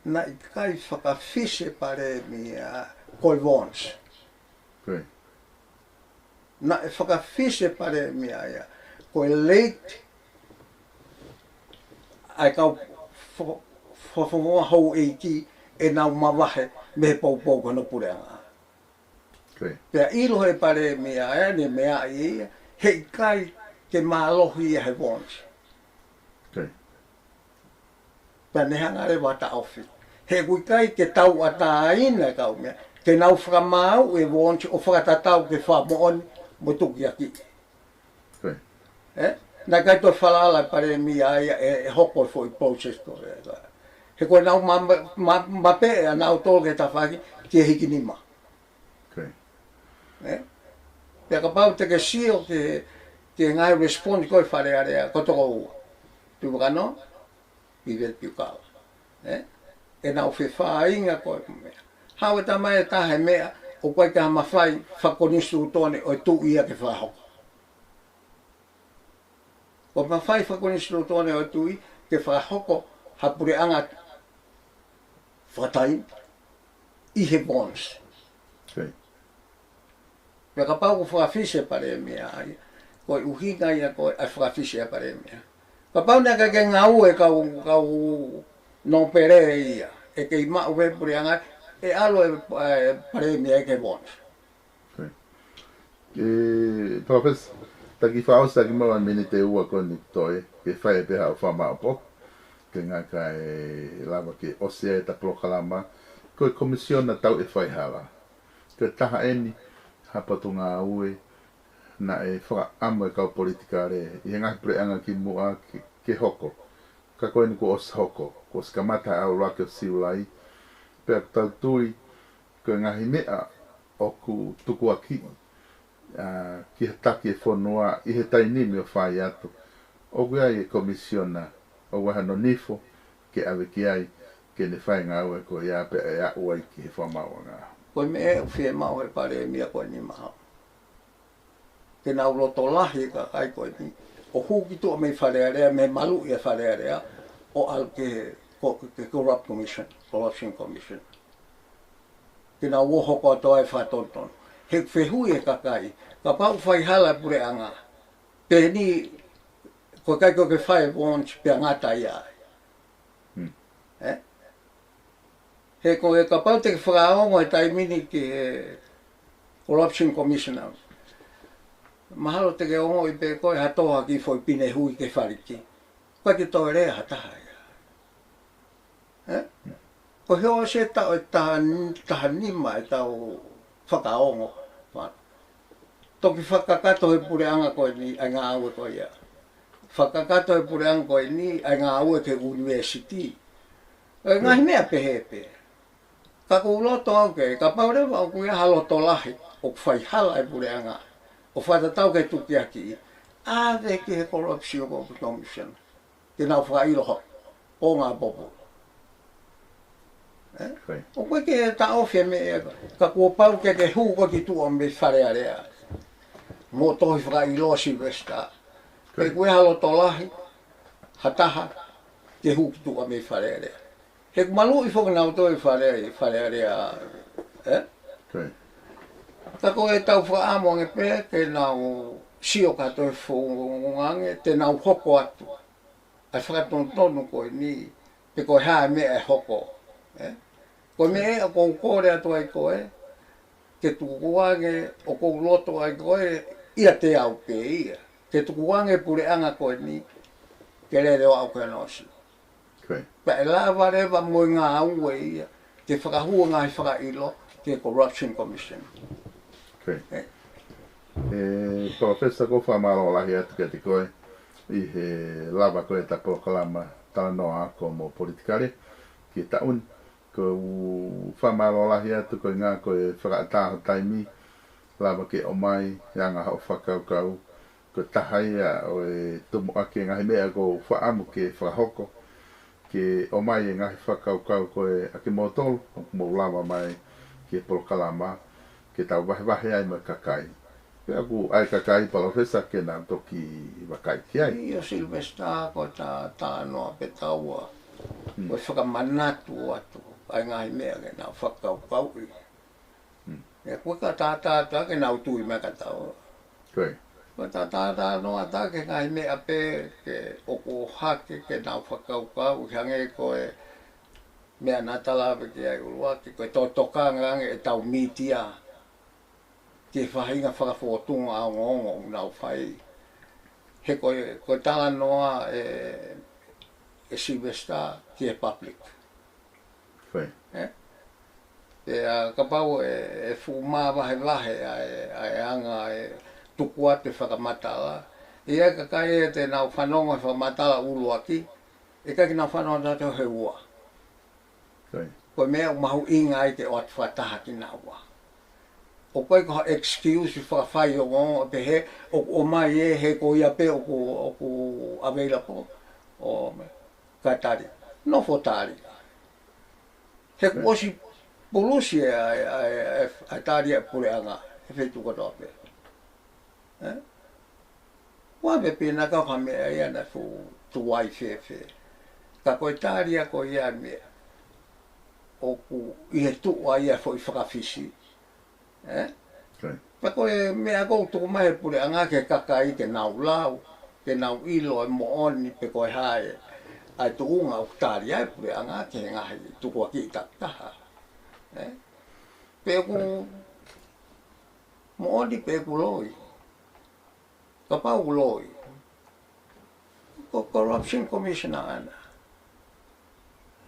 Naʻe ʻikai fakafisi ʻe he palēmia ko e bonds. Ko ia. Naʻe fakafisi ʻe he palēmia ia ko e late ʻa e kau fo-, fo-, fo-, fo-, houʻeiki ʻenau mavahe mei he poupou ki hono puleʻanga. Ko ia. Pea ʻilo ʻe he palēmia ia, ne meaʻi ia, heʻikai ke mālohi ia he bonds. Ko ia. Pea ne hanga leva ʻo taʻofi. He ʻoku ʻikai ke tauʻatāina e kau meʻa ke nau fakamaau e bonds ʻo fakatatau ki he fakamoʻoni mo e tukiakiʻi. Ko ia. ʻE? Naʻe ʻikai toe falala e palēmia ia ʻe, ʻe hoko e foʻi process ko ē. He ko ʻenau ma-, ma-, ma-, mapeʻe ʻanautolu ki he tafaʻaki ki he hikinima. Ko ia. ʻE? Pea kapau te ke sio ki he, ki he ngaahi response ko ē ʻa e Fale Alea, ko e toko ua. Tuʻi Vakanoa, Piveli Piukala. ʻE? ʻEnau fefāinga ko e meʻa. Haʻu e tama ʻe taha he meʻa, ʻoku ʻikai ke mafai fakakonisitūtone ʻo e tuʻi ia ke fakahoko. ʻOku mafai fakakonisitūtone ʻo e tuʻi ke fakahoko ha puleʻanga fakataimi ʻi he bonds. Ko ia. Pea kapau ʻoku fakafisi ʻe he palēmia ia, ko e ʻuhinga ia ko ē ʻa e fakafisi ʻa e palēmia. Kapau naʻe ʻikai ke ngāue e kau, kau nōpele ia, ʻe kei maʻu pē puleʻanga, ʻe ʻalu e, e palēmia ia ki he bonds. Ko ia. ʻE, Professor, taki fakaʻosi taki mau ʻa e miniti ʻe ua ko eni toe, ke fai pē haʻo fakamaʻopoʻopo, ke ngata ʻe lava ke ʻosi ai ʻeta polokalama, ko e komisiona tauʻi faihala. Ko e taha eni ha potungāue naʻe fakaʻamu e kau politikale ʻi he ngaahi puleʻanga kimuʻa ke, ke hoko. Ka ko eni kuo ʻosi hoko, kuo ʻosi kamata e ʻaho ʻuluaki ʻo Siulai. Pea ʻoku tau tui, ko e ngaahi meʻa ʻoku tukuakiʻi, ʻa, ki he taki e fonua ʻi he taimi ni ʻo fai atu. ʻOku ʻi ai e komisiona, ʻoku ʻi ai hano nifo, ke ʻave ki ai, ke ne fai e ngāue ko ia pea ʻe aʻu ai ki he fakamaauʻanga. Ko e meʻa ʻoku fiemaʻu ʻe he palēmia ko eni mahalo ke nau loto lahi e kakai ko eni ʻo hū ki tuʻa mei Fale Alea, mei he maluʻi ʻa Fale Alea, ʻo ʻalu ki he, ko, ki he Corrupt Commission, Corruption Commission. Ke nau ō ʻo hoko atu ai e fakatonutonu. He fehuʻi ʻe he kakai, kapau ʻoku faihala e puleʻanga, pe eni, ko e ʻikai ke ke fai e bonds pea ngata ia ai. Hmm. ʻE? He ko e kapau te ke fakaongo he taimi ni ki he Corruption Commissioner, mahalo te ke ongoʻi pē ko e ha tō ha kiʻi foʻi pine hui ki he faliki. ʻOku ʻikai ke toe lea ha taha ia. ʻE? Ko e hē ʻosi e taʻu ʻe taha, taha nima ʻetau fakaongo. Toki fakakakato he puleʻanga ko eni ʻa e ngāue ko ia. Fakakakato he puleʻanga ko eni ʻa e ngāue ki he university. ʻE ngaahi meʻa pehē pē. Ka ʻoku ou loto au ke, kapau leva ʻoku ʻi ai ha loto lahi ʻoku faihala e puleʻanga ʻo fakatatau ki he tukiakiʻi, ʻave ki he Corruption Commission ke nau fakaʻilo hono konga popo. ʻE? Ko ia. ʻOku ʻikai ke taʻofi e meʻa, ka kuo pau ke ke hū koe ki tuʻa mei Fale Alea mo tohi fakaʻilo Silivesitā. Ko ia. He ʻoku ʻi ai ha loto lahi ha taha ke hū ki tuʻa mei Fale Alea. He ʻoku maluʻi foki nautolu ʻi Fale, Fale Alea, ʻe? Ko ia. Ka ko ʻetau fakaʻamu ange pē ke nau sio kātoa he founga ange, te nau hoko atu ʻa e fakatonutonu ko eni, pe ko e hā e meʻa ʻe hoko, ʻe? Ko e meʻa ʻoku ou kole atu ai koe, ke tukuange, ʻoku ou loto ai koe, ʻiate au pē ia. Ke tukuange e puleʻanga ko eni, ke lele ʻo aʻu ki hono ʻosi. Ko ia. Pea ʻe lava leva mo e ngāue ia ke fakahū e ngaahi fakaʻilo ki he Corruption Commission. Ko ia. ʻE? ʻE, Professor, ʻoku ou fakamālō lahi atu kiate koe ʻi he lava ko ē ʻeta polokalama talanoa ako mo politikale ki he taʻu ni. ʻOku ou fakamālō lahi atu koeʻuhinga ko e fakaʻatā ho taimi, lava ke ʻomai e anga hoʻo fakakaukau, ko e taha ia ʻo e tumuʻaki e ngaahi meʻa ʻoku ou fakaʻamu ke fakahoko, ke ʻomai e ngaahi fakakaukau ko ē ʻa kimoutolu ʻoku mou lava mai ki he polokalama, ke tau vahevahe ai mo e kakai. Pea ʻoku ʻi ai e kakai, Palōfesa, ke nau toki vakai ki ai. ʻIo, Sylvester, ko e ta-, talanoa pē taua. Hmm. Ko e fakamanatu atu ʻa e ngaahi meʻa ke nau fakakaukauʻi. Hmm. ʻE, ko e ka tātā tā ke nau tui mai ka tau. Ko e. Ko e tātā tā noa tā ke ngaahi meʻa pē ke ʻoku ʻohake ke nau fakakaukauʻi, hangē ko e meʻa naʻa ta lave ki ai ʻuluaki, ko e tokanga ange ʻetau mītia ki he faʻahinga fakafōtunga ʻa e ongoongo ʻoku nau fai. He ko e, ko e talanoa ē, ē Sylvester ki he public. Ko e. Ē? Pea kapau ʻe, ʻe fuʻu māvahevahe ʻa e, ʻa e anga e tuku atu e fakamatala, ʻe ʻi ai e kakai ʻe te nau fanongo he fakamatala ʻuluaki, ʻe ʻikai ke nau fanongo atu he ua. Ko e. Ko e meʻa ʻoku mahuʻinga ai ke ʻoatu fakataha kinaua. ʻOku ʻikai ko ha excuse fakafaiongoongo pehē ʻoku ʻomai ē he ko ia pē ʻoku, ʻoku available. ʻO me-, ka tali. Nofo tali. He kuo ʻosi pulusi ʻa e, ʻa e, ʻa e, ʻa e tali ʻa e puleʻanga he feituʻu kotoa pē. Ē? Ua me pina ka ka meʻa ia naʻe fuʻu tuai fēfē. Ka ko e tali ia ko ia meʻa ʻoku ʻi he tuʻa ia foʻi fakafisi. Ē? Ko e. Pea ko e meʻa ʻoku tuku mai he puleʻanga ki he kakai ke nau lau, ke nau ʻilo e moʻoni pe ko e hā e, ʻa e tuʻunga ʻoku tali ai e puleʻanga ki he ngaahi tukuakiʻi takitaha. Ē? Pe ʻoku moʻoni pe ʻoku loi. Kapau ʻoku loi, ko e Corruption Commissioner ʻana.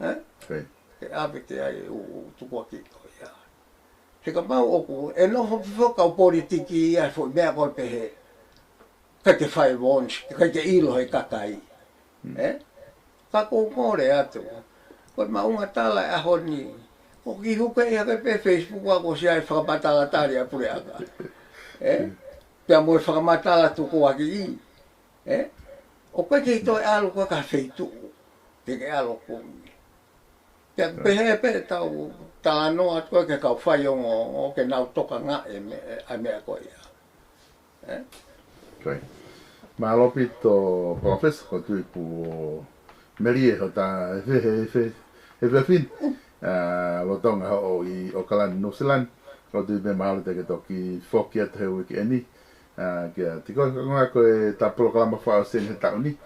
Ē? Ko e. Ke ʻave ki ai ʻū, ʻū tukuakiʻi ko ia. He kapau ʻoku, ʻe nofo pē foki kau politiki ia he foʻi meʻa ko e pehē. ʻIkai ke fai e warrant, ʻikai ke ʻilo he kakai. Hmm. Ē? Ka ʻoku ou kole atu. Ko e maʻunga tala e ʻaho ni. ʻOku kiʻi huke ia ke pē Facebook ʻa ko sia e fakamatala tali ʻa e puleʻanga. Ē? Pea mo e fakamatala tukuakiʻi. Ē? ʻOku ʻikai ke toe ʻalu ko e ka feituʻu. Ke ke ʻalu ko ē. Pea pehē pē ʻetau talanoa atu ko ē ki he kau faiongoongo ke nau tokangaʻi e meʻa, ʻa e meʻa ko ia. Ē? Ko e. Mālō ʻaupito, Palōfesa, ʻoku ou tui kuo melie hota efe, efe, efe, efe fine. ʻA, lolotonga hoʻo ʻi ʻAokalani, Nuʻusila ni. ʻOku ou tui pē mahalo te ke toki foki atu he uike ʻeni. ʻA, kiate koe, ko e ngaahi ko ē ʻeta polokalama fakaʻosi ʻeni he taʻu ni.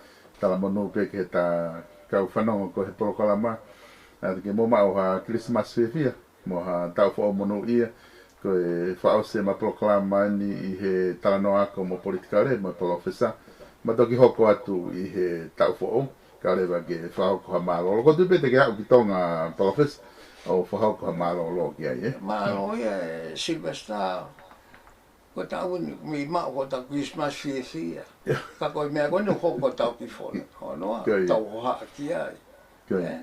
Talamonū pē ki heʻeta kau fanongo ko ē he polokalama. ʻA, te ke mou maʻu ha Kilisimasi fiefia mo ha taʻu foʻou monūʻia, ko e fakaʻosi ʻema polokalama ni ʻi he talanoa ako mo politikale mo e Palōfesa, ma toki hoko atu ʻi he taʻu foʻou, kae ʻoua leva ke fakahoko ha mālōlō. ʻOku ou tui pē te ke aʻu ki Tonga, Palōfesa, ʻo fakahoko ha mālōlō ki ai, ē? Mālō ia, ē, Sylvester. Ko e taʻu ni, mei maʻu ko e taʻu Kilisimasi fiefia. Ka ko e meʻa ko eni ʻoku hoko ko e taʻu kifono. Ko ia. Tau hohaʻa ki ai. Ko ia. Ē?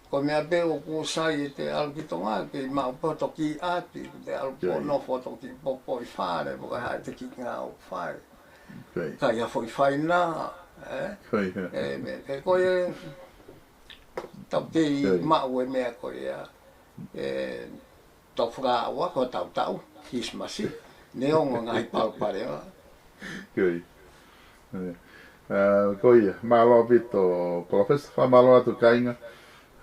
Ko e meʻa pē ʻoku sai ʻete ʻalu ki Tonga, ke maʻu pē hoto kiʻi ʻapi, te ʻalu pē ʻo nofo hoto kiʻi popo ʻi fale, mo e hā ʻete kiʻi ngāue ʻoku fai. Ko ia. Ka ʻi ha foʻi faina, ē? Ko ia. Ē, meʻa pē ko ia, tau kei maʻu e meʻa ko ia. Ē, tau fakaʻauha ko hotau taʻu Kilisimasi, neongo e ngaahi palopalema. Ko ia. Ē, ʻa, ko ia, mālō ʻaupito, Palōfesa, fakamālō atu kāinga,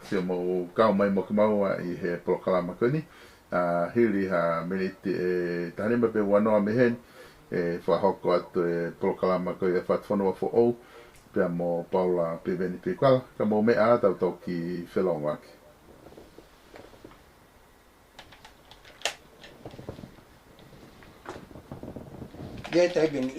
sio mou kau mai mo kimaua ʻi he polokalama ko eni. ʻA, hili ha miniti ʻe taha nima pe ua noa mei heni, ʻe fakahoko atu e polokalama ko ia Fatufonua Foʻou, pea mo Paula Piveni Pikuala, ka mou meʻa ā tau toki felōngoaki. Ia, taimi ni.